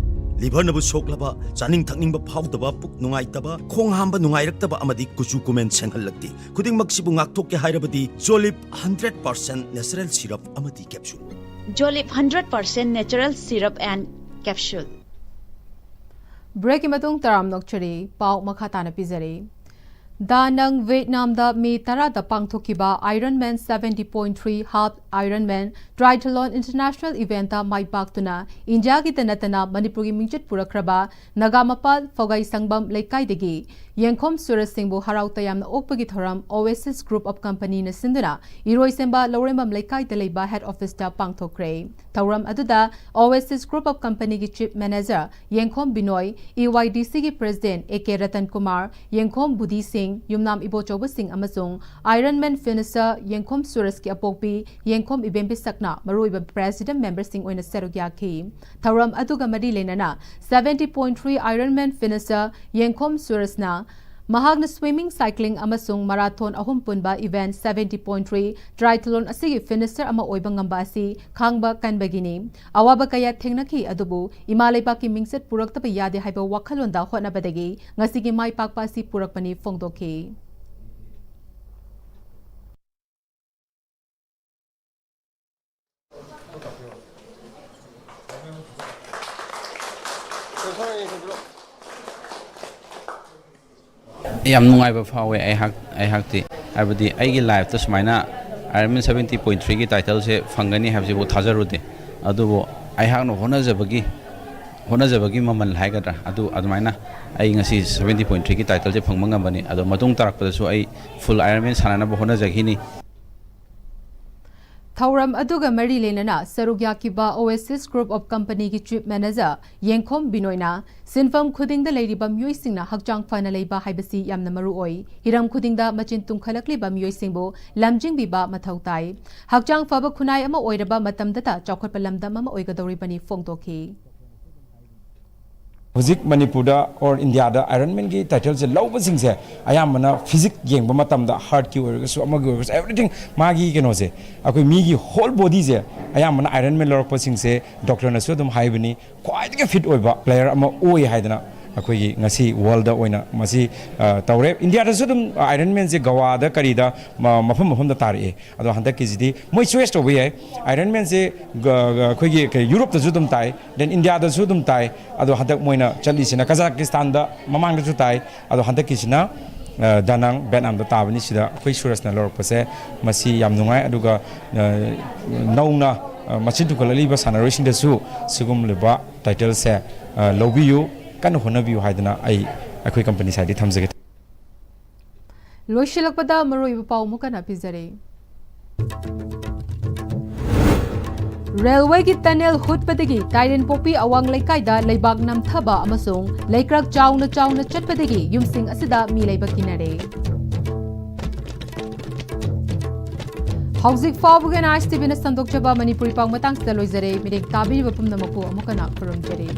ꯂꯤꯚꯔꯅꯕꯨ ꯁꯣꯛꯂꯕ, ꯆꯥꯅꯤꯡ ꯊꯛꯅꯤꯡꯕ ꯐꯥꯎꯗꯕ, ꯄꯨꯛ ꯅꯨꯡꯉꯥꯏꯇꯕ, ꯈꯣꯡ ꯍꯥꯝꯕ ꯅꯨꯡꯉꯥꯏꯔꯛꯇꯕ ꯑꯃꯗꯤ ꯀꯨꯆꯨ ꯀꯨꯃꯦꯟ ꯁꯦꯡꯍꯜꯂꯛꯇꯦ꯫ ꯈꯨꯗꯤꯡꯃꯛꯁꯤꯕꯨ ꯉꯥꯛꯊꯣꯛꯀꯦ ꯍꯥꯏꯔꯕꯗꯤ ꯖꯣꯂꯤꯞ ꯍꯟꯗ꯭ꯔꯦꯠ ꯄꯥꯔꯁꯦꯟ ꯅꯦꯆꯔꯦꯜ ꯁꯤꯔꯞ ꯑꯃꯗꯤ capsule. Jolip hundred percent natural syrup and capsule. ꯕ꯭ꯔꯦꯛꯀꯤ ꯃꯇꯨꯡ ꯇꯔꯥꯝꯅ ꯑꯣꯛꯆꯔꯤ꯫ ꯄꯥꯎ ꯃꯈꯥ ꯇꯥꯅ ꯄꯤꯖꯔꯤ꯫ ꯗꯥ ꯅꯪ ꯚꯤꯌꯦꯠꯅꯥꯝꯗ ꯃꯦ ꯇꯔꯥꯗ ꯄꯥꯡꯊꯣꯛꯈꯤꯕ Ironman seventy point three Half Ironman Triathlon International Eventꯇ ꯃꯥꯏ ꯄꯥꯛꯇꯨꯅ ꯏꯟꯗꯤꯌꯥꯒꯤꯗ ꯅꯠꯇꯅ ꯃꯅꯤꯄꯨꯔꯒꯤ ꯃꯤꯡꯆꯠ ꯄꯨꯔꯛꯈ꯭ꯔꯕ ꯅꯒꯥꯃꯄꯥꯜ ꯐꯧꯒꯥꯏ ꯁꯪꯕꯝ ꯂꯩꯀꯥꯏꯗꯒꯤ ꯌꯦꯡꯈꯣꯝ ꯁꯨꯔꯖ ꯁꯤꯡꯕꯨ ꯍꯔꯥꯎ ꯇꯌꯥꯝꯅ ꯑꯣꯛꯄꯒꯤ ꯊꯧꯔꯝ Oasis Group of Companyꯅ ꯁꯤꯟꯗꯨꯅ ꯏꯔꯣꯏꯁꯦꯝꯕ ꯂꯧꯔꯦꯝꯕꯝ ꯂꯩꯀꯥꯏꯗ ꯂꯩꯕ head officeꯇ ꯄꯥꯡꯊꯣꯛꯈ꯭ꯔꯦ꯫ ꯊꯧꯔꯝ ꯑꯗꯨꯗ Oasis Group of Companyꯒꯤ Chief Manager ꯌꯦꯡꯈꯣꯝ ꯕꯤꯅꯣꯏ, EYDCꯒꯤ President A K Ratan Kumar, ꯌꯦꯡꯈꯣꯝ ꯕꯨꯙꯤ ꯁꯤꯡ, ꯌꯨꯝꯅꯥꯝ ꯏꯕꯣꯆꯧꯕꯁꯤꯡ ꯑꯃꯁꯨꯡ Ironman finisher ꯌꯦꯡꯈꯣꯝ ꯁꯨꯔꯖꯀꯤ ꯑꯄꯣꯛꯄꯤ ꯌꯦꯡꯈꯣꯝ ꯏꯕꯦꯝꯕꯤꯁꯛꯅ ꯃꯔꯨꯑꯣꯏꯕ president memberꯁꯤꯡ ꯑꯣꯏꯅ ꯁꯔꯨꯛ ꯌꯥꯈꯤ꯫ ꯊꯧꯔꯝ ꯑꯗꯨꯒ ꯃꯔꯤ ꯂꯩꯅꯅ seventy point three Ironman finisher ꯌꯦꯡꯈꯣꯝ ꯁꯨꯔꯖꯅ ꯃꯍꯥꯛꯅ swimming, cycling ꯑꯃꯁꯨꯡ marathon ꯑꯍꯨꯝ ꯄꯨꯟꯕ event seventy point three triathlon ꯑꯁꯤꯒꯤ finisher ꯑꯃ ꯑꯣꯏꯕ ꯉꯝꯕ ꯑꯁꯤ ꯈꯥꯡꯕ ꯀꯟꯕꯒꯤꯅꯤ꯫ ꯑꯋꯥꯕ ꯀꯌꯥ ꯊꯦꯡꯅꯈꯤ, ꯑꯗꯨꯕꯨ ꯏꯃꯥ ꯂꯩꯕꯥꯛꯀꯤ ꯃꯤꯡꯆꯠ ꯄꯨꯔꯛꯇꯕ ꯌꯥꯗꯦ ꯍꯥꯏꯕ ꯋꯥꯈꯜꯂꯣꯟꯗ ꯍꯣꯠꯅꯕꯗꯒꯤ ꯉꯁꯤꯒꯤ ꯃꯥꯏ ꯄꯥꯛꯄ ꯑꯁꯤ ꯄꯨꯔꯛꯄꯅꯤ ꯐꯣꯡꯗꯣꯛꯈꯤ꯫ ꯌꯥꯝ ꯅꯨꯡꯉꯥꯏꯕ ꯐꯥꯎꯋꯦ ꯑꯩꯍꯥꯛ ꯑꯩꯍꯥꯛꯇꯤ꯫ ꯍꯥꯏꯕꯗꯤ ꯑꯩꯒꯤ lifeꯇ ꯁꯨꯃꯥꯏꯅ Ironman seventy point threeꯒꯤ titleꯁꯦ ꯐꯪꯒꯅꯤ ꯍꯥꯏꯕꯁꯤꯕꯨ ꯊꯥꯖꯔꯨꯗꯦ꯫ ꯑꯗꯨꯕꯨ ꯑꯩꯍꯥꯛꯅ ꯍꯣꯠꯅꯖꯕꯒꯤ ꯍꯣꯠꯅꯖꯕꯒꯤ ꯃꯃꯜ ꯍꯥꯏꯒꯗ꯭ꯔꯥ, ꯑꯗꯨ ꯑꯗꯨꯃꯥꯏꯅ ꯑꯩ ꯉꯁꯤ seventy point threeꯒꯤ titleꯁꯦ ꯐꯪꯕ ꯉꯝꯕꯅꯤ꯫ ꯑꯗꯣ ꯃꯇꯨꯡ ꯇꯥꯔꯛꯄꯗꯁꯨ ꯑꯩ full Ironman ꯁꯥꯟꯅꯅꯕ ꯍꯣꯠꯅꯖꯈꯤꯅꯤ꯫ ꯊꯧꯔꯝ ꯑꯗꯨꯒ ꯃꯔꯤ ꯂꯩꯅꯅ ꯁꯔꯨꯛ ꯌꯥꯈꯤꯕ Oasis Group of Companyꯒꯤ Chief Manager ꯌꯦꯡꯈꯣꯝ ꯕꯤꯅꯣꯏꯅ ꯁꯤꯟꯐꯝ ꯈꯨꯗꯤꯡꯗ ꯂꯩꯔꯤꯕ ꯃꯤꯑꯣꯏꯁꯤꯡꯅ ꯍꯛꯆꯥꯡ ꯐꯅ ꯂꯩꯕ ꯍꯥꯏꯕꯁꯤ ꯌꯥꯝꯅ ꯃꯔꯨ ꯑꯣꯏ꯫ ꯍꯤꯔꯝ ꯈꯨꯗꯤꯡꯗ ꯃꯆꯤꯟ ꯇꯨꯝꯈꯠꯂꯛꯂꯤꯕ ꯃꯤꯑꯣꯏꯁꯤꯡꯕꯨ ꯂꯝꯖꯤꯡꯕꯤꯕ ꯃꯊꯧ ꯇꯥꯏ꯫ ꯍꯛꯆꯥꯡ ꯐꯕ ꯈꯨꯟꯅꯥꯏ ꯑꯃ ꯑꯣꯏꯔꯕ ꯃꯇꯝꯗꯇ ꯆꯥꯎꯈꯠꯄ ꯂꯝꯗꯝ ꯑꯃ ꯑꯣꯏꯒꯗꯧꯔꯤꯕꯅꯤ ꯐꯣꯡꯗꯣꯛꯈꯤ꯫ ꯍꯧꯖꯤꯛ ꯃꯅꯤꯄꯨꯔꯗ or ꯏꯟꯗꯤꯌꯥꯗ Ironmanꯒꯤ titleꯁꯦ ꯂꯧꯕꯁꯤꯡꯁꯦ ꯑꯌꯥꯝꯕꯅ physique ꯌꯦꯡꯕ ꯃꯇꯝꯗ heartꯀꯤ ꯑꯣꯏꯔꯒꯁꯨ ꯑꯃꯒꯤ ꯑꯣꯏꯔꯒꯁꯨ everything ꯃꯥꯒꯤ ꯀꯩꯅꯣꯁꯦ ꯑꯩꯈꯣꯏ ꯃꯤꯒꯤ whole bodyꯁꯦ ꯑꯌꯥꯝꯕꯅ Ironman ꯂꯧꯔꯛꯄꯁꯤꯡꯁꯦ doctorꯅꯁꯨ ꯑꯗꯨꯝ ꯍꯥꯏꯕꯅꯤ ꯈ꯭ꯋꯥꯏꯗꯒꯤ fit ꯑꯣꯏꯕ player ꯑꯃ ꯑꯣꯏ ꯍꯥꯏꯗꯅ ꯑꯩꯈꯣꯏꯒꯤ ꯉꯁꯤ worldꯗ ꯑꯣꯏꯅ ꯃꯁꯤ ꯇꯧꯔꯦ꯫ ꯏꯟꯗꯤꯌꯥꯗꯁꯨ ꯑꯗꯨꯝ Ironmanꯁꯦ ꯒꯋꯥꯗ ꯀꯔꯤꯗ ꯃꯐꯝ ꯃꯐꯝꯗ ꯇꯥꯔꯛꯑꯦ꯫ ꯑꯗꯣ ꯍꯟꯗꯛꯀꯤꯁꯤꯗꯤ ꯃꯣꯏ choice ꯇꯧꯕ ꯌꯥꯏ꯫ Ironmanꯁꯦ ꯑꯩꯈꯣꯏꯒꯤ ꯌꯨꯔꯣꯞꯇꯁꯨ ꯑꯗꯨꯝ ꯇꯥꯏ, then ꯏꯟꯗꯤꯌꯥꯗꯁꯨ ꯑꯗꯨꯝ ꯇꯥꯏ꯫ ꯑꯗꯣ ꯍꯟꯗꯛ ꯃꯣꯏꯅ ꯆꯠꯂꯤꯁꯤꯅ ꯀꯖꯥꯀꯤꯁꯇꯥꯟꯗ ꯃꯃꯥꯡꯗꯁꯨ ꯇꯥꯏ꯫ ꯑꯗꯣ ꯍꯟꯗꯛꯀꯤꯁꯤꯅ ꯗꯥꯅꯥꯡ ꯚꯦꯠꯅꯥꯝꯗ ꯇꯥꯕꯅꯤ꯫ ꯁꯤꯗ ꯑꯩꯈꯣꯏ ꯁꯨꯔꯖꯅ ꯂꯧꯔꯛꯄꯁꯦ ꯃꯁꯤ ꯌꯥꯝ ꯅꯨꯡꯉꯥꯏ꯫ ꯑꯗꯨꯒ ꯅꯧꯅ ꯃꯆꯤꯟ ꯇꯨꯡꯈꯠꯂꯛꯂꯤꯕ ꯁꯥꯟꯅꯔꯣꯏꯁꯤꯡꯗꯁꯨ ꯁꯤꯒꯨꯝꯂꯕ ꯇꯥꯏꯇꯜꯁꯦ ꯂꯧꯕꯤꯌꯨ, ꯀꯟꯅ ꯍꯣꯠꯅꯕꯤꯌꯨ ꯍꯥꯏꯗꯅ ꯑꯩ ꯑꯩꯈꯣꯏ ꯀꯝꯄꯅꯤ ꯁꯥꯏꯗꯒꯤ ꯊꯝꯖꯒꯦ꯫ ꯂꯣꯏꯁꯤꯜꯂꯛꯄꯗ ꯃꯔꯨꯑꯣꯏꯕ ꯄꯥꯎ ꯑꯃꯨꯛ ꯍꯟꯅ ꯄꯤꯖꯔꯤ꯫ ꯔꯦꯜꯋꯦꯒꯤ ꯇꯅꯦꯜ ꯍꯨꯠꯄꯗꯒꯤ ꯇꯥꯏꯔꯦꯟꯄꯣꯛꯄꯤ ꯑꯋꯥꯡ ꯂꯩꯀꯥꯏꯗ ꯂꯩꯕꯥꯛ ꯅꯝꯊꯕ ꯑꯃꯁꯨꯡ ꯂꯩꯀ꯭ꯔꯛ ꯆꯥꯎꯅ ꯆꯥꯎꯅ ꯆꯠꯄꯗꯒꯤ ꯌꯨꯝꯁꯤꯡ ꯑꯁꯤꯗ ꯃꯤ ꯂꯩꯕ ꯀꯤꯅꯔꯦ꯫ ꯍꯧꯖꯤꯛ ꯐꯥꯎꯕꯒꯤ ꯑꯦꯟ ꯑꯥꯏ ꯑꯦꯁ ꯇꯤ ꯚꯤꯅ ꯁꯟꯗꯣꯛꯆꯕ ꯃꯅꯤꯄꯨꯔꯤ ꯄꯥꯎ ꯃꯇꯥꯡꯁꯤꯗ ꯂꯣꯏꯖꯔꯦ꯫ ꯃꯤꯔꯦꯞ ꯇꯥꯕꯤꯔꯤꯕ ꯄꯨꯝꯅꯃꯛꯄꯨ ꯑꯃꯨꯛ ꯍꯟꯅ ꯈꯨꯔꯨꯝꯖꯔꯤ꯫